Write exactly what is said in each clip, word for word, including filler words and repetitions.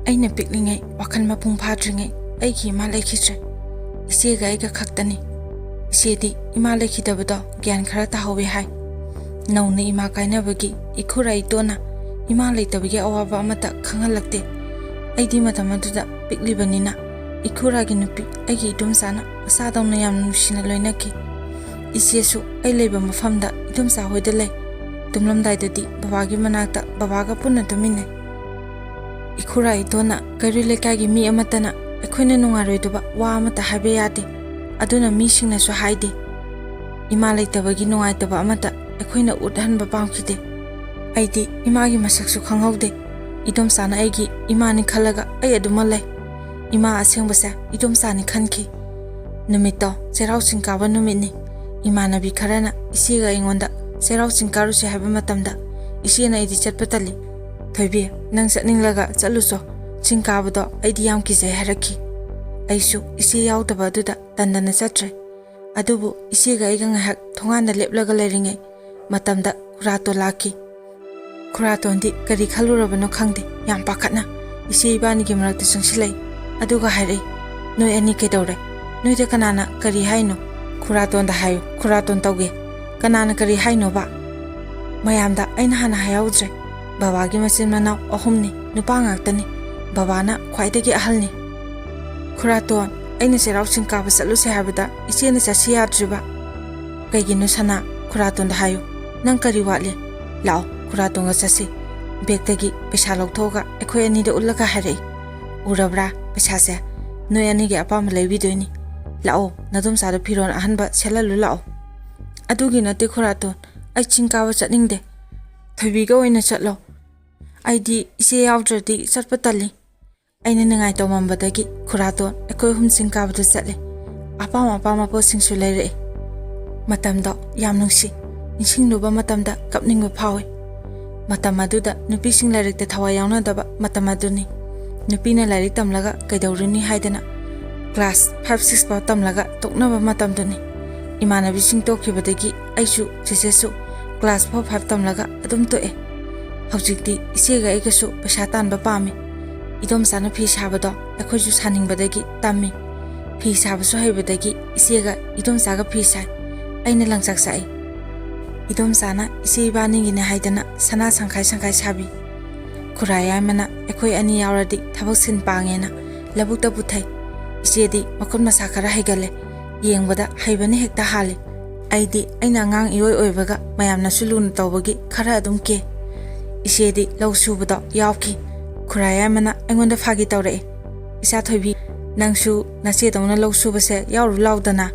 ꯑꯩꯅ ꯄꯤꯛꯂꯤꯉꯩ, ꯋꯥꯈꯜ ꯃꯄꯨꯡ ꯐꯥꯗ꯭ꯔꯤꯉꯩ ꯑꯩꯒꯤ ꯏꯃꯥ ꯂꯩꯈꯤꯗ꯭ꯔꯦ꯫ ꯏꯆꯦꯒ ꯑꯩꯒ ꯈꯛꯇꯅꯤ꯫ ꯏꯆꯦꯗꯤ ꯏꯃꯥ ꯂꯩꯈꯤꯗꯕꯗꯣ ꯒ꯭ꯌꯥꯟ ꯈꯔ ꯇꯥꯍꯧꯋꯦ ꯍꯥꯏ꯫ ꯅꯧꯅ ꯏꯃꯥ ꯀꯥꯏꯅꯕꯒꯤ ꯏꯈꯨꯔꯥ ꯏꯇꯣꯟꯅ ꯏꯃꯥ ꯂꯩꯇꯕꯒꯤ ꯑꯋꯥꯕ ꯑꯃꯠꯇ ꯈꯪꯍꯜꯂꯛꯇꯦ꯫ ꯑꯩꯗꯤ ꯃꯇꯝ ꯑꯗꯨꯗ ꯄꯤꯛꯂꯤꯕꯅꯤꯅ ꯏꯈꯨꯔꯥꯒꯤ ꯅꯨꯄꯤ ꯑꯩꯒꯤ ꯏꯗꯣꯝꯆꯥꯅ ꯃꯆꯥꯗꯧꯅ ꯌꯥꯝꯅ ꯅꯨꯡꯁꯤꯅ ꯂꯣꯏꯅꯈꯤ꯫ ꯏꯆꯦꯁꯨ ꯑꯩ ꯂꯩꯕ ꯃꯐꯝꯗ ꯏꯗꯣꯝꯆꯥ ꯍꯣꯏꯗ ꯂꯩ꯫ ꯇꯨꯝꯂꯝꯗꯥꯏꯗꯗꯤ ꯕꯕꯥꯒꯤ ꯃꯅꯥꯛꯇ ꯕꯕꯥꯒ ꯄꯨꯟꯅ ꯇꯨꯝꯃꯤꯟꯅꯩ꯫ ꯏꯈꯨꯔꯥ ꯏꯇꯣꯟꯅ ꯀꯩꯔꯣꯏ ꯂꯩꯀꯥꯏꯒꯤ ꯃꯤ ꯑꯃꯠꯇꯅ ꯑꯩꯈꯣꯏꯅ ꯅꯨꯡꯉꯥꯏꯔꯣꯏꯗꯕ ꯋꯥ ꯑꯃꯠꯇ ꯍꯥꯏꯕ ꯌꯥꯗꯦ꯫ ꯑꯗꯨꯅ ꯃꯤꯁꯤꯡꯅꯁꯨ ꯍꯥꯏꯗꯦ꯫ ꯏꯃꯥ ꯂꯩꯇꯕꯒꯤ ꯅꯨꯡꯉꯥꯏꯇꯕ ꯑꯃꯠꯇ ꯑꯩꯈꯣꯏꯅ ꯎꯠꯍꯟꯕ ꯄꯥꯝꯈꯤꯗꯦ꯫ ꯑꯩꯗꯤ ꯏꯃꯥꯒꯤ ꯃꯁꯛꯁꯨ ꯈꯪꯍꯧꯗꯦ꯫ ꯏꯗꯣꯝꯆꯥꯅ ꯑꯩꯒꯤ ꯏꯃꯥꯅꯤ ꯈꯜꯂꯒ ꯑꯩ ꯑꯗꯨꯃꯛ ꯂꯩ꯫ ꯏꯃꯥ ꯑꯁꯦꯡꯕꯁꯦ ꯏꯗꯣꯝꯆꯥꯅꯤ ꯈꯟꯈꯤ꯫ ꯅꯨꯃꯤꯠꯇꯣ ꯆꯩꯔꯥꯎ ꯆꯤꯡ ꯀꯥꯕ ꯅꯨꯃꯤꯠꯅꯤ꯫ ꯏꯃꯥꯟꯅꯕꯤ ꯈꯔꯅ ꯏꯆꯦꯒ ꯑꯩꯉꯣꯟꯗ ꯆꯩꯔꯥꯎ ꯆꯤꯡ ꯀꯥꯔꯨꯁꯦ ꯍꯥꯏꯕ ꯃꯇꯝꯗ ꯏꯆꯦꯅ ꯑꯩꯗꯤ ꯆꯠꯄ ꯇꯜꯂꯤ꯫ "ꯊꯣꯏꯕꯤ, ꯅꯪ ꯆꯠꯅꯤꯡꯂꯒ ꯆꯠꯂꯨꯆꯣ, ꯆꯤꯡ ꯀꯥꯕꯗꯣ ꯑꯩꯗꯤ ꯌꯥꯝ ꯀꯤꯖꯩ" ꯍꯥꯏꯔꯛꯈꯤ꯫ ꯑꯩꯁꯨ ꯏꯆꯦ ꯌꯥꯎꯗꯕ ꯑꯗꯨꯗ ꯇꯟꯗꯅ ꯆꯠꯇ꯭ꯔꯦ꯫ ꯑꯗꯨꯕꯨ ꯏꯆꯦꯒ ꯑꯩꯒ ꯉꯥꯏꯍꯥꯛ ꯊꯣꯡꯒꯥꯟꯗ ꯂꯦꯞꯂꯒ ꯂꯩꯔꯤꯉꯩ ꯃꯇꯝꯗ ꯈꯨꯔꯥꯇꯣꯟ ꯂꯥꯛꯈꯤ꯫ ꯈꯨꯔꯥꯇꯣꯟꯗꯤ ꯀꯔꯤ ꯈꯜꯂꯨꯔꯕꯅꯣ ꯈꯪꯗꯦ, ꯌꯥꯝ ꯄꯥꯈꯠꯅ ꯏꯆꯦ ꯏꯕꯥꯅꯤꯒꯤ ꯃꯔꯛꯇ ꯆꯪꯁꯤꯜꯂꯛꯏ꯫ ꯑꯗꯨꯒ ꯍꯥꯏꯔꯛꯏ, "ꯅꯣꯏ ꯑꯅꯤ ꯀꯩꯗꯧꯔꯦ? ꯅꯣꯏꯗ ꯀꯅꯥꯅ ꯀꯔꯤ ꯍꯥꯏꯅꯣ? ꯈꯨꯔꯥꯇꯣꯟꯗ ꯍꯥꯏꯌꯨ, ꯈꯨꯔꯥꯇꯣꯟ ꯇꯧꯒꯦ꯫ ꯀꯅꯥꯅ ꯀꯔꯤ ꯍꯥꯏꯅꯣꯕ?" ꯃꯌꯥꯝꯗ ꯑꯩꯅ ꯍꯥꯟꯅ ꯍꯥꯏꯍꯧꯗ꯭ꯔꯦ꯫ ꯕꯕꯥꯒꯤ ꯃꯆꯤꯟ ꯃꯅꯥꯎ ꯑꯍꯨꯝꯅꯤ, ꯅꯨꯄꯥ ꯉꯥꯛꯇꯅꯤ꯫ ꯕꯕꯥꯅ ꯈ꯭ꯋꯥꯏꯗꯒꯤ ꯑꯍꯜꯅꯤ꯫ "ꯈꯨꯔꯥꯇꯣꯟ, ꯑꯩꯅ ꯆꯩꯔꯥꯎ ꯆꯤꯡ ꯀꯥꯕ ꯆꯠꯂꯨꯁꯦ ꯍꯥꯏꯕꯗ ꯏꯆꯦꯅ ꯆꯠꯁꯤ ꯌꯥꯗ꯭ꯔꯤꯕ?" "ꯀꯩꯒꯤꯅꯣ ꯁꯅꯥ? ꯈꯨꯔꯥꯇꯣꯟꯗ ꯍꯥꯏꯌꯨ꯫ ꯅꯪ ꯀꯔꯤ ꯋꯥꯠꯂꯤ? ꯂꯥꯛꯑꯣ, ꯈꯨꯔꯥꯇꯣꯟꯒ ꯆꯠꯁꯤ꯫" ꯕꯦꯛꯇꯒꯤ ꯄꯩꯁꯥ ꯂꯧꯊꯣꯛꯑꯒ ꯑꯩꯈꯣꯏ ꯑꯅꯤꯗ ꯎꯠꯂꯒ ꯍꯥꯏꯔꯛꯏ, "ꯎꯔꯕ꯭ꯔꯥ? ꯄꯩꯁꯥꯁꯦ ꯅꯣꯏ ꯑꯅꯤꯒꯤ ꯑꯄꯥꯝꯕ ꯂꯩꯕꯤꯗꯣꯏꯅꯤ꯫ ꯂꯥꯛꯑꯣ, ꯅꯗꯣꯝꯆꯥꯗ ꯐꯤꯔꯣꯜ ꯑꯍꯟꯕ ꯁꯦꯠꯍꯜꯂꯨ ꯂꯥꯛꯑꯣ꯫" "ꯑꯗꯨꯒꯤ ꯅꯠꯇꯦ ꯈꯨꯔꯥꯇꯣꯟ, ꯑꯩ ꯆꯤꯡ ꯀꯥꯕ ꯆꯠꯅꯤꯡꯗꯦ꯫ ꯊꯣꯏꯕꯤꯒ ꯑꯣꯏꯅ ꯆꯠꯂꯣ꯫ ꯑꯩꯗꯤ ꯏꯆꯦ ꯌꯥꯎꯗ꯭ꯔꯗꯤ ꯆꯠꯄ ꯇꯜꯂꯤ꯫" ꯑꯩꯅ ꯅꯤꯡꯉꯥꯏ ꯇꯧꯃꯟꯕꯗꯒꯤ ꯈꯨꯔꯥꯇꯣꯟ ꯑꯩꯈꯣꯏ ꯑꯍꯨꯝ ꯆꯤꯡ ꯀꯥꯕꯗ ꯆꯠꯂꯦ꯫ ꯑꯄꯥꯝ ꯑꯄꯥꯝꯕ ꯄꯣꯠꯁꯤꯡꯁꯨ ꯂꯩꯔꯛꯑꯦ꯫ ꯃꯇꯝꯗꯣ ꯌꯥꯝ ꯅꯨꯡꯁꯤ꯫ ꯅꯤꯡꯁꯤꯡꯂꯨꯕ ꯃꯇꯝꯗ ꯀꯞꯅꯤꯡꯕ ꯐꯥꯎꯏ꯫ ꯃꯇꯝ ꯑꯗꯨꯗ ꯅꯨꯄꯤꯁꯤꯡ ꯂꯥꯏꯔꯤꯛꯇ ꯊꯋꯥꯏ ꯌꯥꯎꯅꯗꯕ ꯃꯇꯝ ꯑꯗꯨꯅꯤ꯫ ꯅꯨꯄꯤꯅ ꯂꯥꯏꯔꯤꯛ ꯇꯝꯂꯒ ꯀꯩꯗꯧꯔꯨꯅꯤ ꯍꯥꯏꯗꯅ class five six ꯐꯥꯎ ꯇꯝꯂꯒ ꯇꯣꯛꯅꯕ ꯃꯇꯝꯗꯨꯅꯤ꯫ ꯏꯃꯥꯟꯅꯕꯤꯁꯤꯡ ꯇꯣꯛꯈꯤꯕꯗꯒꯤ ꯑꯩꯁꯨ ꯆꯦꯆꯦꯁꯨ class four five ꯇꯝꯂꯒ ꯑꯗꯨꯝ ꯇꯣꯛꯑꯦ꯫ ꯍꯧꯖꯤꯛꯇꯤ ꯏꯆꯦꯒ ꯑꯩꯒꯁꯨ ꯄꯩꯁꯥ ꯇꯥꯟꯕ ꯄꯥꯝꯃꯤ꯫ ꯏꯗꯣꯝꯆꯥꯅ ꯐꯤ ꯁꯥꯕꯗꯣ ꯑꯩꯈꯣꯏꯁꯨ ꯁꯥꯅꯤꯡꯕꯗꯒꯤ ꯇꯝꯃꯤ꯫ ꯐꯤ ꯁꯥꯕꯁꯨ ꯍꯩꯕꯗꯒꯤ ꯏꯆꯦꯒ ꯏꯗꯣꯝꯆꯥꯒ ꯐꯤ ꯁꯥꯏ꯫ ꯑꯩꯅ ꯂꯪꯆꯥꯛ ꯆꯥꯛꯏ꯫ ꯏꯗꯣꯝꯆꯥꯅ ꯏꯆꯦ ꯏꯕꯥꯅꯤꯒꯤꯅꯦ ꯍꯥꯏꯗꯅ ꯁꯅꯥ ꯁꯪꯈꯥꯏ ꯁꯪꯈꯥꯏ ꯁꯥꯕꯤ꯫ ꯈꯨꯔꯥ ꯌꯥꯏꯃꯅ ꯑꯩꯈꯣꯏ ꯑꯅꯤ ꯌꯥꯎꯔꯗꯤ ꯊꯕꯛ ꯁꯤꯟ ꯄꯥꯡꯉꯦꯅ ꯂꯧꯕꯨꯛꯇ ꯄꯨꯊꯩ꯫ ꯏꯆꯦꯗꯤ ꯃꯈꯨꯠ ꯃꯁꯥ ꯈꯔ ꯍꯩꯒꯜꯂꯦ꯫ ꯌꯦꯡꯕꯗ ꯍꯩꯕꯅ ꯍꯦꯛꯇ ꯍꯥꯜꯂꯤ꯫ ꯑꯩꯗꯤ ꯑꯩꯅ ꯑꯉꯥꯡ ꯏꯑꯣꯏ ꯑꯣꯏꯕꯒ ꯃꯌꯥꯝꯅꯁꯨ ꯂꯨꯅ ꯇꯧꯕꯒꯤ ꯈꯔ ꯑꯗꯨꯝ ꯀꯦ꯫ ꯏꯆꯦꯗꯤ ꯂꯧ ꯁꯨꯕꯗꯣ ꯌꯥꯎꯈꯤ꯫ ꯈꯨꯔꯥ ꯌꯥꯏꯃꯅ ꯑꯩꯉꯣꯟꯗ ꯐꯥꯒꯤ ꯇꯧꯔꯛꯑꯦ꯫ "ꯏꯆꯥ ꯊꯣꯏꯕꯤ, ꯅꯪꯁꯨ ꯅꯆꯦꯗꯧꯅ ꯂꯧ ꯁꯨꯕꯁꯦ ꯌꯥꯎꯔꯨ ꯂꯥꯎꯗꯅ?"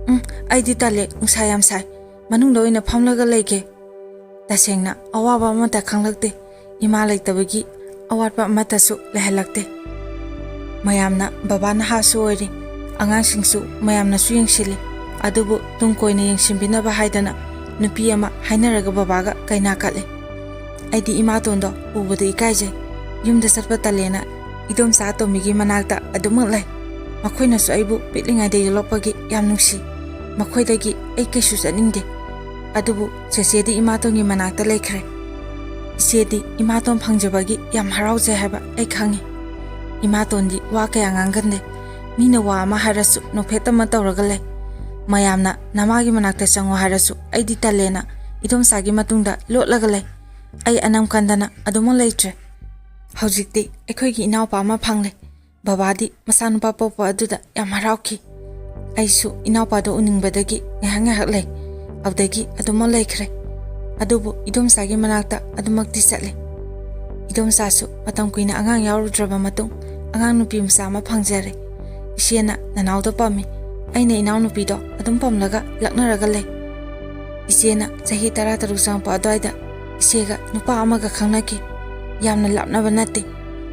"ꯎꯝ, ꯑꯩꯗꯤ ꯇꯜꯂꯦ, ꯅꯨꯡꯁꯥ ꯌꯥꯝ ꯁꯥꯏ꯫ ꯃꯅꯨꯡꯗ ꯑꯣꯏꯅ ꯐꯝꯂꯒ ꯂꯩꯒꯦ꯫" ꯇꯁꯦꯡꯅ ꯑꯋꯥꯕ ꯑꯃꯠꯇ ꯈꯪꯂꯛꯇꯦ꯫ ꯏꯃꯥ ꯂꯩꯇꯕꯒꯤ ꯑꯋꯥꯠꯄ ꯑꯃꯠꯇꯁꯨ ꯂꯩꯍꯜꯂꯛꯇꯦ꯫ ꯃꯌꯥꯝꯅ ꯕꯕꯥ ꯅꯍꯥꯁꯨ ꯑꯣꯏꯔꯤ, ꯑꯉꯥꯡꯁꯤꯡꯁꯨ ꯃꯌꯥꯝꯅꯁꯨ ꯌꯦꯡꯁꯤꯜꯂꯤ꯫ ꯑꯗꯨꯕꯨ ꯇꯨꯡ ꯀꯣꯏꯅ ꯌꯦꯡꯁꯤꯟꯕꯤꯅꯕ ꯍꯥꯏꯗꯅ ꯅꯨꯄꯤ ꯑꯃ ꯍꯥꯏꯅꯔꯒ ꯕꯕꯥꯒ ꯀꯩꯅꯥ ꯀꯠꯂꯦ꯫ ꯑꯩꯗꯤ ꯏꯃꯥꯇꯣꯟꯗꯣ ꯎꯕꯗ ꯏꯀꯥꯏꯖꯩ꯫ ꯌꯨꯝꯗ ꯆꯠꯄ ꯇꯜꯂꯦꯅ ꯏꯗꯣꯝꯆꯥ ꯑꯇꯣꯝꯕꯤꯒꯤ ꯃꯅꯥꯛꯇ ꯑꯗꯨꯃꯛ ꯂꯩ꯫ ꯃꯈꯣꯏꯅꯁꯨ ꯑꯩꯕꯨ ꯄꯤꯛꯂꯤꯉꯩꯗ ꯌꯣꯛꯂꯛꯄꯒꯤ ꯌꯥꯝ ꯅꯨꯡꯁꯤ꯫ ꯃꯈꯣꯏꯗꯒꯤ ꯑꯩ ꯀꯩꯁꯨ ꯆꯠꯅꯤꯡꯗꯦ꯫ ꯑꯗꯨꯕꯨ ꯆꯦꯆꯦꯗꯤ ꯏꯃꯥꯇꯣꯟꯒꯤ ꯃꯅꯥꯛꯇ ꯂꯩꯈ꯭ꯔꯦ꯫ ꯏꯆꯦꯗꯤ ꯏꯃꯥꯇꯣꯟ ꯐꯪꯖꯕꯒꯤ ꯌꯥꯝ ꯍꯔꯥꯎꯖꯩ ꯍꯥꯏꯕ ꯑꯩ ꯈꯪꯉꯤ꯫ ꯏꯃꯥꯇꯣꯟꯗꯤ ꯋꯥ ꯀꯌꯥ ꯉꯥꯡꯒꯟꯗꯦ꯫ ꯃꯤꯅ ꯋꯥ ꯑꯃ ꯍꯥꯏꯔꯁꯨ ꯅꯣꯛꯐꯦꯠ ꯑꯃ ꯇꯧꯔꯒ ꯂꯩ꯫ ꯃꯌꯥꯝꯅ ꯅꯃꯥꯒꯤ ꯃꯅꯥꯛꯇ ꯆꯪꯉꯣ ꯍꯥꯏꯔꯁꯨ ꯑꯩꯗꯤ ꯇꯜꯂꯦꯅ ꯏꯗꯣꯝꯆꯥꯒꯤ ꯃꯇꯨꯡꯗ ꯂꯣꯠꯂꯒ ꯂꯩ꯫ ꯑꯩ ꯑꯅꯝ ꯀꯟꯗꯅ ꯑꯗꯨꯃꯛ ꯂꯩꯇ꯭ꯔꯦ꯫ ꯍꯧꯖꯤꯛꯇꯤ ꯑꯩꯈꯣꯏꯒꯤ ꯏꯅꯥꯎꯄꯥ ꯑꯃ ꯐꯪꯂꯦ꯫ ꯕꯕꯥꯗꯤ ꯃꯆꯥꯅꯨꯄꯥ ꯄꯣꯛꯄ ꯑꯗꯨꯗ ꯌꯥꯝ ꯍꯔꯥꯎꯈꯤ꯫ ꯑꯩꯁꯨ ꯏꯅꯥꯎꯄꯥꯗꯣ ꯎꯅꯤꯡꯕꯗꯒꯤ ꯉꯥꯏꯍꯥꯛ ꯉꯥꯏꯍꯥꯛ ꯂꯩ꯫ ꯑꯗꯨꯗꯒꯤ ꯑꯗꯨꯃꯛ ꯂꯩꯈ꯭ꯔꯦ꯫ ꯑꯗꯨꯕꯨ ꯏꯗꯣꯝꯆꯥꯒꯤ ꯃꯅꯥꯛꯇ ꯑꯗꯨꯃꯛꯇꯤ ꯆꯠꯂꯤ꯫ ꯏꯗꯣꯝꯆꯥꯁꯨ ꯃꯇꯝ ꯀꯨꯏꯅ ꯑꯉꯥꯡ ꯌꯥꯎꯔꯨꯗ꯭ꯔꯕ ꯃꯇꯨꯡ ꯑꯉꯥꯡ ꯅꯨꯄꯤ ꯃꯆꯥ ꯑꯃ ꯐꯪꯖꯔꯦ꯫ ꯏꯆꯦꯅ ꯅꯅꯥꯎꯗ ꯄꯝꯃꯤ, ꯑꯩꯅ ꯏꯅꯥꯎꯅꯨꯄꯤꯗꯣ ꯑꯗꯨꯝ ꯄꯝꯂꯒ ꯂꯛꯅꯔꯒ ꯂꯩ꯫ ꯏꯆꯦꯅ ꯆꯍꯤ ꯇꯔꯥ ꯇꯔꯨꯛ ꯆꯪꯉꯛꯄ ꯑꯗꯨꯋꯥꯏꯗ ꯏꯆꯦꯒ ꯅꯨꯄꯥ ꯑꯃꯒ ꯈꯪꯅꯈꯤ꯫ ꯌꯥꯝꯅ ꯂꯥꯞꯅꯕ ꯅꯠꯇꯦ꯫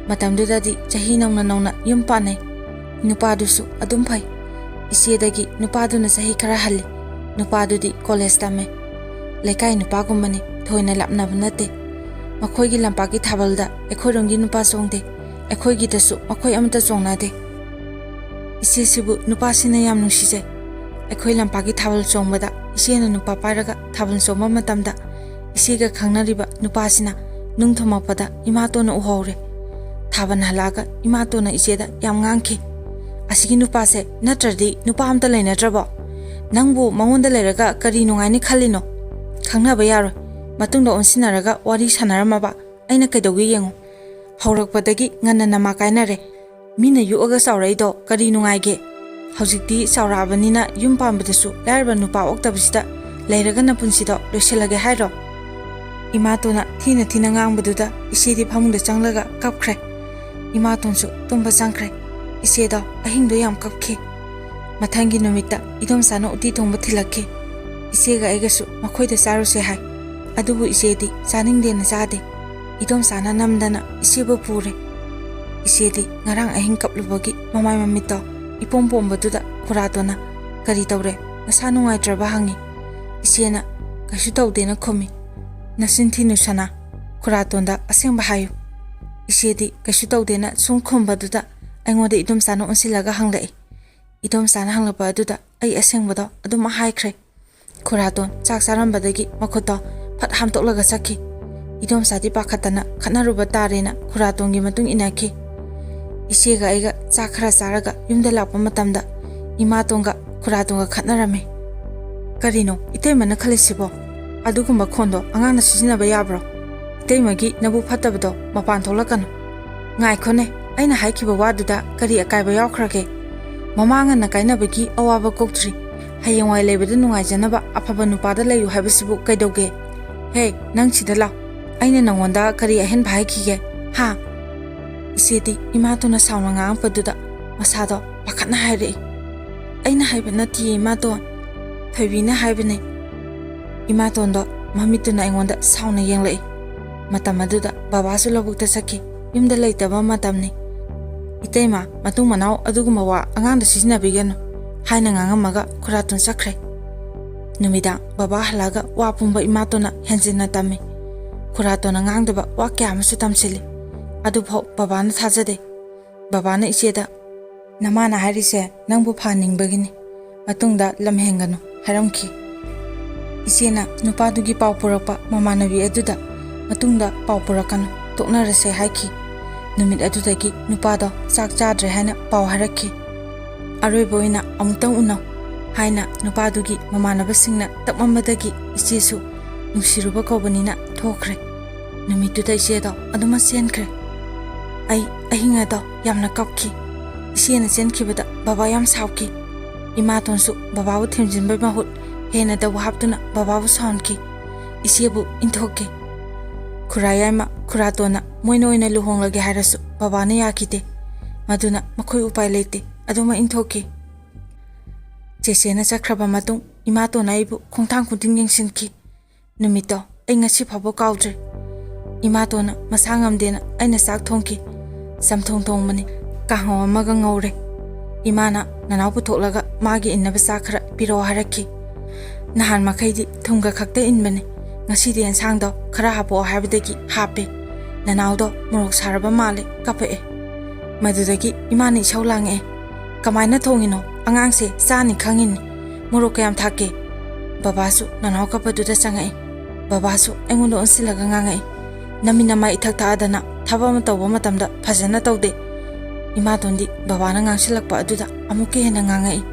ꯃꯇꯝꯗꯨꯗꯗꯤ ꯆꯍꯤ ꯅꯧꯅ ꯅꯧꯅ ꯌꯨꯝ ꯄꯥꯟꯅꯩ꯫ ꯅꯨꯄꯥꯗꯨꯁꯨ ꯑꯗꯨꯝ ꯐꯩ꯫ ꯏꯆꯦꯗꯒꯤ ꯅꯨꯄꯥꯗꯨꯅ ꯆꯍꯤ ꯈꯔ ꯍꯜꯂꯤ꯫ ꯅꯨꯄꯥꯗꯨꯗꯤ ꯀꯣꯂꯦꯖ ꯇꯝꯃꯦ꯫ ꯂꯩꯀꯥꯏ ꯅꯨꯄꯥꯒꯨꯝꯕꯅꯤ, ꯊꯣꯏꯅ ꯂꯥꯞꯅꯕ ꯅꯠꯇꯦ꯫ ꯃꯈꯣꯏꯒꯤ ꯂꯝꯄꯥꯛꯀꯤ ꯊꯥꯕꯜꯗ ꯑꯩꯈꯣꯏꯔꯣꯝꯒꯤ ꯅꯨꯄꯥ ꯆꯣꯡꯗꯦ꯫ ꯑꯩꯈꯣꯏꯒꯤꯗꯁꯨ ꯃꯈꯣꯏ ꯑꯃꯠꯇ ꯆꯣꯡꯅꯗꯦ꯫ ꯏꯆꯦꯁꯤꯕꯨ ꯅꯨꯄꯥꯁꯤꯅ ꯌꯥꯝ ꯅꯨꯡꯁꯤꯖꯩ꯫ ꯑꯩꯈꯣꯏ ꯂꯝꯄꯥꯛꯀꯤ ꯊꯥꯕꯜ ꯆꯣꯡꯕꯗ ꯏꯆꯦꯅ ꯅꯨꯄꯥ ꯄꯥꯏꯔꯒ ꯊꯥꯕꯜ ꯆꯣꯡꯕ ꯃꯇꯝꯗ ꯏꯆꯦꯒ ꯈꯪꯅꯔꯤꯕ ꯅꯨꯄꯥꯁꯤꯅ ꯅꯨꯡ ꯊꯣꯝꯃꯛꯄꯗ ꯏꯃꯥꯇꯣꯟꯅ ꯎꯍꯧꯔꯦ꯫ ꯊꯥꯕꯜ ꯍꯜꯂꯛꯑꯒ ꯏꯃꯥꯇꯣꯟꯅ ꯏꯆꯦꯗ ꯌꯥꯝ ꯉꯥꯡꯈꯤ꯫ "ꯑꯁꯤꯒꯤ ꯅꯨꯄꯥꯁꯦ ꯅꯠꯇ꯭ꯔꯗꯤ ꯅꯨꯄꯥ ꯑꯝꯇ ꯂꯩꯅꯗ꯭ꯔꯕꯣ? ꯅꯪꯕꯨ ꯃꯉꯣꯟꯗ ꯂꯩꯔꯒ ꯀꯔꯤ ꯅꯨꯡꯉꯥꯏꯅꯤ ꯈꯜꯂꯤꯅꯣ? ꯈꯪꯅꯕ ꯌꯥꯔꯣꯏ꯫ ꯃꯇꯨꯡꯗ ꯑꯣꯟꯁꯤꯟꯅꯔꯒ ꯋꯥꯔꯤ ꯁꯥꯟꯅꯔꯝꯃꯕ ꯑꯩꯅ ꯀꯩꯗꯧꯒꯦ ꯌꯦꯡꯉꯨ꯫ ꯍꯧꯔꯛꯄꯗꯒꯤ ꯉꯟꯅ ꯅꯃꯥ ꯀꯥꯏꯅꯔꯦ꯫ ꯃꯤꯅ ꯌꯣꯛꯑꯒ ꯆꯥꯎꯔꯛꯏꯗꯣ ꯀꯔꯤ ꯅꯨꯡꯉꯥꯏꯒꯦ? ꯍꯧꯖꯤꯛꯇꯤ ꯆꯥꯎꯔꯛꯑꯕꯅꯤꯅ ꯌꯨꯝ ꯄꯥꯟꯕꯗꯁꯨ ꯂꯥꯏꯔꯕ ꯅꯨꯄꯥ ꯑꯣꯛꯇꯕꯁꯤꯗ ꯂꯩꯔꯒ ꯅꯄꯨꯟꯁꯤꯗꯣ ꯂꯣꯏꯁꯤꯜꯂꯒꯦ ꯍꯥꯏꯔꯣ?" ꯏꯃꯥꯇꯣꯟꯅ ꯊꯤꯅ ꯊꯤꯅ ꯉꯥꯡꯕꯗꯨꯗ ꯏꯆꯦꯗꯤ ꯐꯃꯨꯡꯗ ꯆꯪꯂꯒ ꯀꯞꯈ꯭ꯔꯦ꯫ ꯏꯃꯥꯇꯣꯟꯁꯨ ꯇꯨꯝꯕ ꯆꯪꯈ꯭ꯔꯦ꯫ ꯏꯆꯦꯗꯣ ꯑꯍꯤꯡꯗꯣ ꯌꯥꯝ ꯀꯞꯈꯤ꯫ ꯃꯊꯪꯒꯤ ꯅꯨꯃꯤꯠꯇ ꯏꯗꯣꯝꯆꯥꯅ ꯎꯇꯤ ꯊꯣꯡꯕ ꯊꯤꯜꯂꯛꯈꯤ꯫ ꯏꯆꯦꯒ ꯑꯩꯒꯁꯨ ꯃꯈꯣꯏꯗ ꯆꯥꯔꯨꯁꯦ ꯍꯥꯏ꯫ ꯑꯗꯨꯕꯨ ꯏꯆꯦꯗꯤ ꯆꯥꯅꯤꯡꯗꯦꯅ ꯆꯥꯗꯦ꯫ ꯏꯗꯣꯝꯆꯥꯅ ꯅꯝꯗꯅ ꯏꯆꯦꯕꯨ ꯄꯨꯔꯦ꯫ ꯏꯆꯦꯗꯤ ꯉꯔꯥꯡ ꯑꯍꯤꯡ ꯀꯞꯂꯨꯕꯒꯤ ꯃꯃꯥꯏ ꯃꯃꯤꯠꯇꯣ ꯏꯄꯣꯝ ꯄꯣꯝꯕꯗꯨꯗ ꯈꯨꯔꯥꯇꯣꯟꯅ, "ꯀꯔꯤ ꯇꯧꯔꯦ? ꯅꯁꯥ ꯅꯨꯡꯉꯥꯏꯇ꯭ꯔꯕ?" ꯍꯪꯉꯤ꯫ ꯏꯆꯦꯅ, "ꯀꯩꯁꯨ ꯇꯧꯗꯦꯅ" ꯈꯨꯝꯃꯤ꯫ "ꯅꯆꯤꯟ ꯊꯤꯅꯨ ꯁꯅꯥ꯫ ꯈꯨꯔꯥꯇꯣꯟꯗ ꯑꯁꯦꯡꯕ ꯍꯥꯏꯌꯨ꯫" ꯏꯆꯦꯗꯤ ꯀꯩꯁꯨ ꯇꯧꯗꯦꯅ ꯁꯨꯝ ꯈꯨꯝꯕꯗꯨꯗ ꯑꯩꯉꯣꯟꯗ ꯏꯗꯣꯝꯆꯥꯅ ꯑꯣꯟꯁꯤꯜꯂꯒ ꯍꯪꯂꯛꯏ꯫ ꯏꯗꯣꯝꯆꯥꯅ ꯍꯪꯂꯛꯄ ꯑꯗꯨꯗ ꯑꯩ ꯑꯁꯦꯡꯕꯗꯣ ꯑꯗꯨꯝ ꯍꯥꯏꯈ꯭ꯔꯦ꯫ ꯈꯨꯔꯥꯇꯣꯟ ꯆꯥꯛ ꯆꯥꯔꯝꯕꯗꯒꯤ ꯃꯈꯨꯠꯇꯣ ꯐꯠ ꯍꯥꯝꯇꯣꯛꯂꯒ ꯆꯠꯈꯤ꯫ ꯏꯗꯣꯝꯆꯥꯗꯤ ꯄꯥꯈꯠꯇꯅ ꯈꯠꯅꯔꯨꯕ ꯇꯥꯔꯦꯅ ꯈꯨꯔꯥꯇꯣꯟꯒꯤ ꯃꯇꯨꯡ ꯏꯟꯅꯈꯤ꯫ ꯏꯆꯦꯒ ꯑꯩꯒ ꯆꯥꯛ ꯈꯔ ꯆꯥꯔꯒ ꯌꯨꯝꯗ ꯂꯥꯛꯄ ꯃꯇꯝꯗ ꯏꯃꯥꯇꯣꯟꯒ ꯈꯨꯔꯥꯇꯣꯟꯒ ꯈꯠꯅꯔꯝꯃꯤ꯫ "ꯀꯔꯤꯅꯣ ꯏꯇꯩꯃꯅ ꯈꯜꯂꯤꯁꯤꯕꯣ? ꯑꯗꯨꯒꯨꯝꯕ ꯈꯣꯟꯗꯣ ꯑꯉꯥꯡꯅ ꯁꯤꯖꯤꯟꯅꯕ ꯌꯥꯕ꯭ꯔꯣ? ꯏꯇꯩꯃꯒꯤ ꯅꯕꯨꯛ ꯐꯠꯇꯕꯗꯣ ꯃꯄꯥꯟ ꯊꯣꯛꯂꯛꯀꯅꯨ꯫" "ꯉꯥꯏꯈꯣꯅꯦ, ꯑꯩꯅ ꯍꯥꯏꯈꯤꯕ ꯋꯥꯗꯨꯗ ꯀꯔꯤ ꯑꯀꯥꯏꯕ ꯌꯥꯎꯈ꯭ꯔꯒꯦ? ꯃꯃꯥ ꯉꯟꯅ ꯀꯥꯏꯅꯕꯒꯤ ꯑꯋꯥꯕ ꯀꯣꯛꯇ꯭ꯔꯤ꯫ ꯍꯌꯦꯡꯋꯥꯏ ꯂꯩꯕꯗ ꯅꯨꯡꯉꯥꯏꯖꯅꯕ ꯑꯐꯕ ꯅꯨꯄꯥꯗ ꯂꯩꯌꯨ ꯍꯥꯏꯕꯁꯤꯕꯨ ꯀꯩꯗꯧꯒꯦ? ꯍꯦ, ꯅꯪ ꯁꯤꯗ ꯂꯥꯎ꯫ ꯑꯩꯅ ꯅꯪꯉꯣꯟꯗ ꯀꯔꯤ ꯑꯍꯦꯟꯕ ꯍꯥꯏꯈꯤꯒꯦ? ꯍꯥ?" ꯏꯆꯦꯗꯤ ꯏꯃꯥꯇꯣꯟꯅ ꯁꯥꯎꯅ ꯉꯥꯡꯉꯛꯄꯗꯨꯗ ꯃꯁꯥꯗꯣ ꯄꯥꯈꯠꯅ ꯍꯥꯏꯔꯛꯏ꯫ "ꯑꯩꯅ ꯍꯥꯏꯕ ꯅꯠꯇꯤꯌꯦ ꯏꯃꯥꯇꯣꯟ, ꯊꯣꯏꯕꯤꯅ ꯍꯥꯏꯕꯅꯦ꯫" ꯏꯃꯥꯇꯣꯟꯗꯣ ꯃꯃꯤꯠꯇꯨꯅ ꯑꯩꯉꯣꯟꯗ ꯁꯥꯎꯅ ꯌꯦꯡꯂꯛꯏ꯫ ꯃꯇꯝ ꯑꯗꯨꯗ ꯕꯕꯥꯁꯨ ꯂꯧꯕꯨꯛꯇ ꯆꯠꯈꯤ꯫ ꯌꯨꯝꯗ ꯂꯩꯇꯕ ꯃꯇꯝꯅꯤ꯫ "ꯏꯇꯩꯃ, ꯃꯇꯨꯡ ꯃꯅꯥꯎ ꯑꯗꯨꯒꯨꯝꯕ ꯋꯥ ꯑꯉꯥꯡꯗ ꯁꯤꯖꯤꯟꯅꯕꯤꯒꯅꯨ," ꯍꯥꯏꯅ ꯉꯥꯡꯉꯝꯃꯒ ꯈꯨꯔꯥꯇꯣꯟ ꯆꯠꯈ꯭ꯔꯦ꯫ ꯅꯨꯃꯤꯗꯥꯡ ꯕꯕꯥ ꯍꯜꯂꯛꯑꯒ ꯋꯥ ꯄꯨꯝꯕ ꯏꯃꯥꯇꯣꯟꯅ ꯍꯦꯟꯖꯤꯟꯅ ꯇꯝꯃꯤ꯫ ꯈꯨꯔꯥꯇꯣꯟꯅ ꯉꯥꯡꯗꯕ ꯋꯥ ꯀꯌꯥ ꯑꯃꯁꯨ ꯇꯝꯁꯤꯜꯂꯤ꯫ ꯑꯗꯨꯐꯥꯎ ꯕꯕꯥꯅ ꯊꯥꯖꯗꯦ꯫ ꯕꯕꯥꯅ ꯏꯆꯦꯗ, "ꯅꯃꯥꯅ ꯍꯥꯏꯔꯤꯁꯦ ꯅꯪꯕꯨ ꯐꯍꯟꯅꯤꯡꯕꯒꯤꯅꯤ꯫ ꯃꯇꯨꯡꯗ ꯂꯝ ꯍꯦꯟꯒꯅꯨ," ꯍꯥꯏꯔꯝꯈꯤ꯫ ꯏꯆꯦꯅ ꯅꯨꯄꯥꯗꯨꯒꯤ ꯄꯥꯎ ꯄꯨꯔꯛꯄ ꯃꯃꯥꯟꯅꯕꯤ ꯑꯗꯨꯗ, "ꯃꯇꯨꯡꯗ ꯄꯥꯎ ꯄꯨꯔꯛꯀꯅꯨ, ꯇꯣꯛꯅꯔꯁꯦ" ꯍꯥꯏꯈꯤ꯫ ꯅꯨꯃꯤꯠ ꯑꯗꯨꯗꯒꯤ ꯅꯨꯄꯥꯗꯣ ꯆꯥꯛ ꯆꯥꯗ꯭ꯔꯦ ꯍꯥꯏꯅ ꯄꯥꯎ ꯍꯥꯏꯔꯛꯈꯤ꯫ ꯑꯔꯣꯏꯕ ꯑꯣꯏꯅ "ꯑꯃꯨꯛꯇꯪ ꯎꯅꯧ" ꯍꯥꯏꯅ ꯅꯨꯄꯥꯗꯨꯒꯤ ꯃꯃꯥꯟꯅꯕꯁꯤꯡꯅ ꯇꯛꯃꯝꯕꯗꯒꯤ ꯏꯆꯦꯁꯨ ꯅꯨꯡꯁꯤꯔꯨꯕ ꯀꯧꯕꯅꯤꯅ ꯊꯣꯛꯈ꯭ꯔꯦ꯫ ꯅꯨꯃꯤꯠꯇꯨꯗ ꯏꯆꯦꯗꯣ ꯑꯗꯨꯃꯛ ꯆꯦꯟꯈ꯭ꯔꯦ꯫ ꯑꯩ ꯑꯍꯤꯡ ꯑꯗꯣ ꯌꯥꯝꯅ ꯀꯞꯈꯤ꯫ ꯏꯆꯦꯅ ꯆꯦꯟꯈꯤꯕꯗ ꯕꯕꯥ ꯌꯥꯝ ꯁꯥꯎꯈꯤ꯫ ꯏꯃꯥꯇꯣꯟꯁꯨ ꯕꯕꯥꯕꯨ ꯊꯦꯝꯖꯤꯟꯕꯩ ꯃꯍꯨꯠ ꯍꯦꯟꯅ ꯗꯧꯕ ꯍꯥꯞꯇꯨꯅ ꯕꯕꯥꯕꯨ ꯁꯥꯎꯍꯟꯈꯤ꯫ ꯏꯆꯦꯕꯨ ꯏꯟꯊꯣꯛꯈꯤ꯫ ꯈꯨꯔꯥ ꯌꯥꯏꯃ, ꯈꯨꯔꯥꯇꯣꯟꯅ ꯃꯣꯏꯅ ꯑꯣꯏꯅ ꯂꯨꯍꯣꯡꯂꯒꯦ ꯍꯥꯏꯔꯁꯨ ꯕꯕꯥꯅ ꯌꯥꯈꯤꯗꯦ꯫ ꯃꯗꯨꯅ ꯃꯈꯣꯏ ꯎꯄꯥꯏ ꯂꯩꯇꯦ, ꯑꯗꯨꯃꯛ ꯏꯟꯊꯣꯛꯈꯤ꯫ ꯆꯦꯆꯦꯅ ꯆꯠꯈ꯭ꯔꯕ ꯃꯇꯨꯡ ꯏꯃꯥꯇꯣꯟꯅ ꯑꯩꯕꯨ ꯈꯣꯡꯊꯥꯡ ꯈꯨꯗꯤꯡ ꯌꯦꯡꯁꯤꯟꯈꯤ꯫ ꯅꯨꯃꯤꯠꯇꯣ ꯑꯩ ꯉꯁꯤ ꯐꯥꯎꯕ ꯀꯥꯎꯗ꯭ꯔꯤ꯫ ꯏꯃꯥꯇꯣꯟꯅ ꯃꯁꯥ ꯉꯝꯗꯦꯅ ꯑꯩꯅ ꯆꯥꯛ ꯊꯣꯡꯈꯤ꯫ ꯆꯝꯊꯣꯡ ꯊꯣꯡꯕꯅꯤ, ꯀꯥꯡꯍꯧ ꯑꯃꯒ ꯉꯧꯔꯦ꯫ ꯏꯃꯥꯅ "ꯅꯅꯥꯎ ꯄꯨꯊꯣꯛꯂꯒ ꯃꯥꯒꯤ ꯏꯟꯅꯕ ꯆꯥꯛ ꯈꯔ ꯄꯤꯔꯛꯑꯣ" ꯍꯥꯏꯔꯛꯈꯤ꯫ ꯅꯍꯥꯟ ꯃꯈꯩꯗꯤ ꯊꯨꯝꯒ ꯈꯛꯇ ꯏꯟꯕꯅꯤ꯫ ꯉꯁꯤꯗꯤ ꯑꯦꯟꯁꯥꯡꯗꯣ ꯈꯔ ꯍꯥꯞꯄꯛꯑꯣ ꯍꯥꯏꯕꯗꯒꯤ ꯍꯥꯞꯄꯦ꯫ "ꯅꯅꯥꯎꯗꯣ ꯃꯣꯔꯣꯛ ꯁꯥꯔꯕ ꯃꯥꯜꯂꯦ", ꯀꯞꯄꯛꯑꯦ꯫ ꯃꯗꯨꯗꯒꯤ ꯏꯃꯥꯅ ꯏꯁꯧ ꯂꯥꯡꯉꯛꯑꯦ꯫ "ꯀꯃꯥꯏꯅ ꯊꯣꯡꯉꯤꯅꯣ? ꯑꯉꯥꯡꯁꯦ ꯆꯥꯅꯤ ꯈꯪꯉꯤꯅꯤ꯫ ꯃꯣꯔꯣꯛ ꯀꯌꯥꯝ ꯊꯥꯛꯀꯦ?" ꯕꯕꯥꯁꯨ ꯅꯅꯥꯎ ꯀꯞꯄꯗꯨꯗ ꯆꯪꯉꯛꯏ꯫ ꯕꯕꯥꯁꯨ ꯑꯩꯉꯣꯟꯗ ꯑꯣꯟꯁꯤꯜꯂꯒ ꯉꯥꯡꯉꯛꯏ꯫ "ꯅꯃꯤꯠ ꯅꯃꯥꯏ ꯏꯊꯛ ꯊꯛꯑꯗꯅ ꯊꯕꯛ ꯑꯃ ꯇꯧꯕ ꯃꯇꯝꯗ ꯐꯖꯅ ꯇꯧꯗꯦ꯫" ꯏꯃꯥꯇꯣꯟꯗꯤ ꯕꯕꯥꯅ ꯉꯥꯡꯁꯤꯜꯂꯛꯄ ꯑꯗꯨꯗ ꯑꯃꯨꯛꯀ ꯍꯦꯟꯅ ꯉꯥꯡꯉꯛꯏ꯫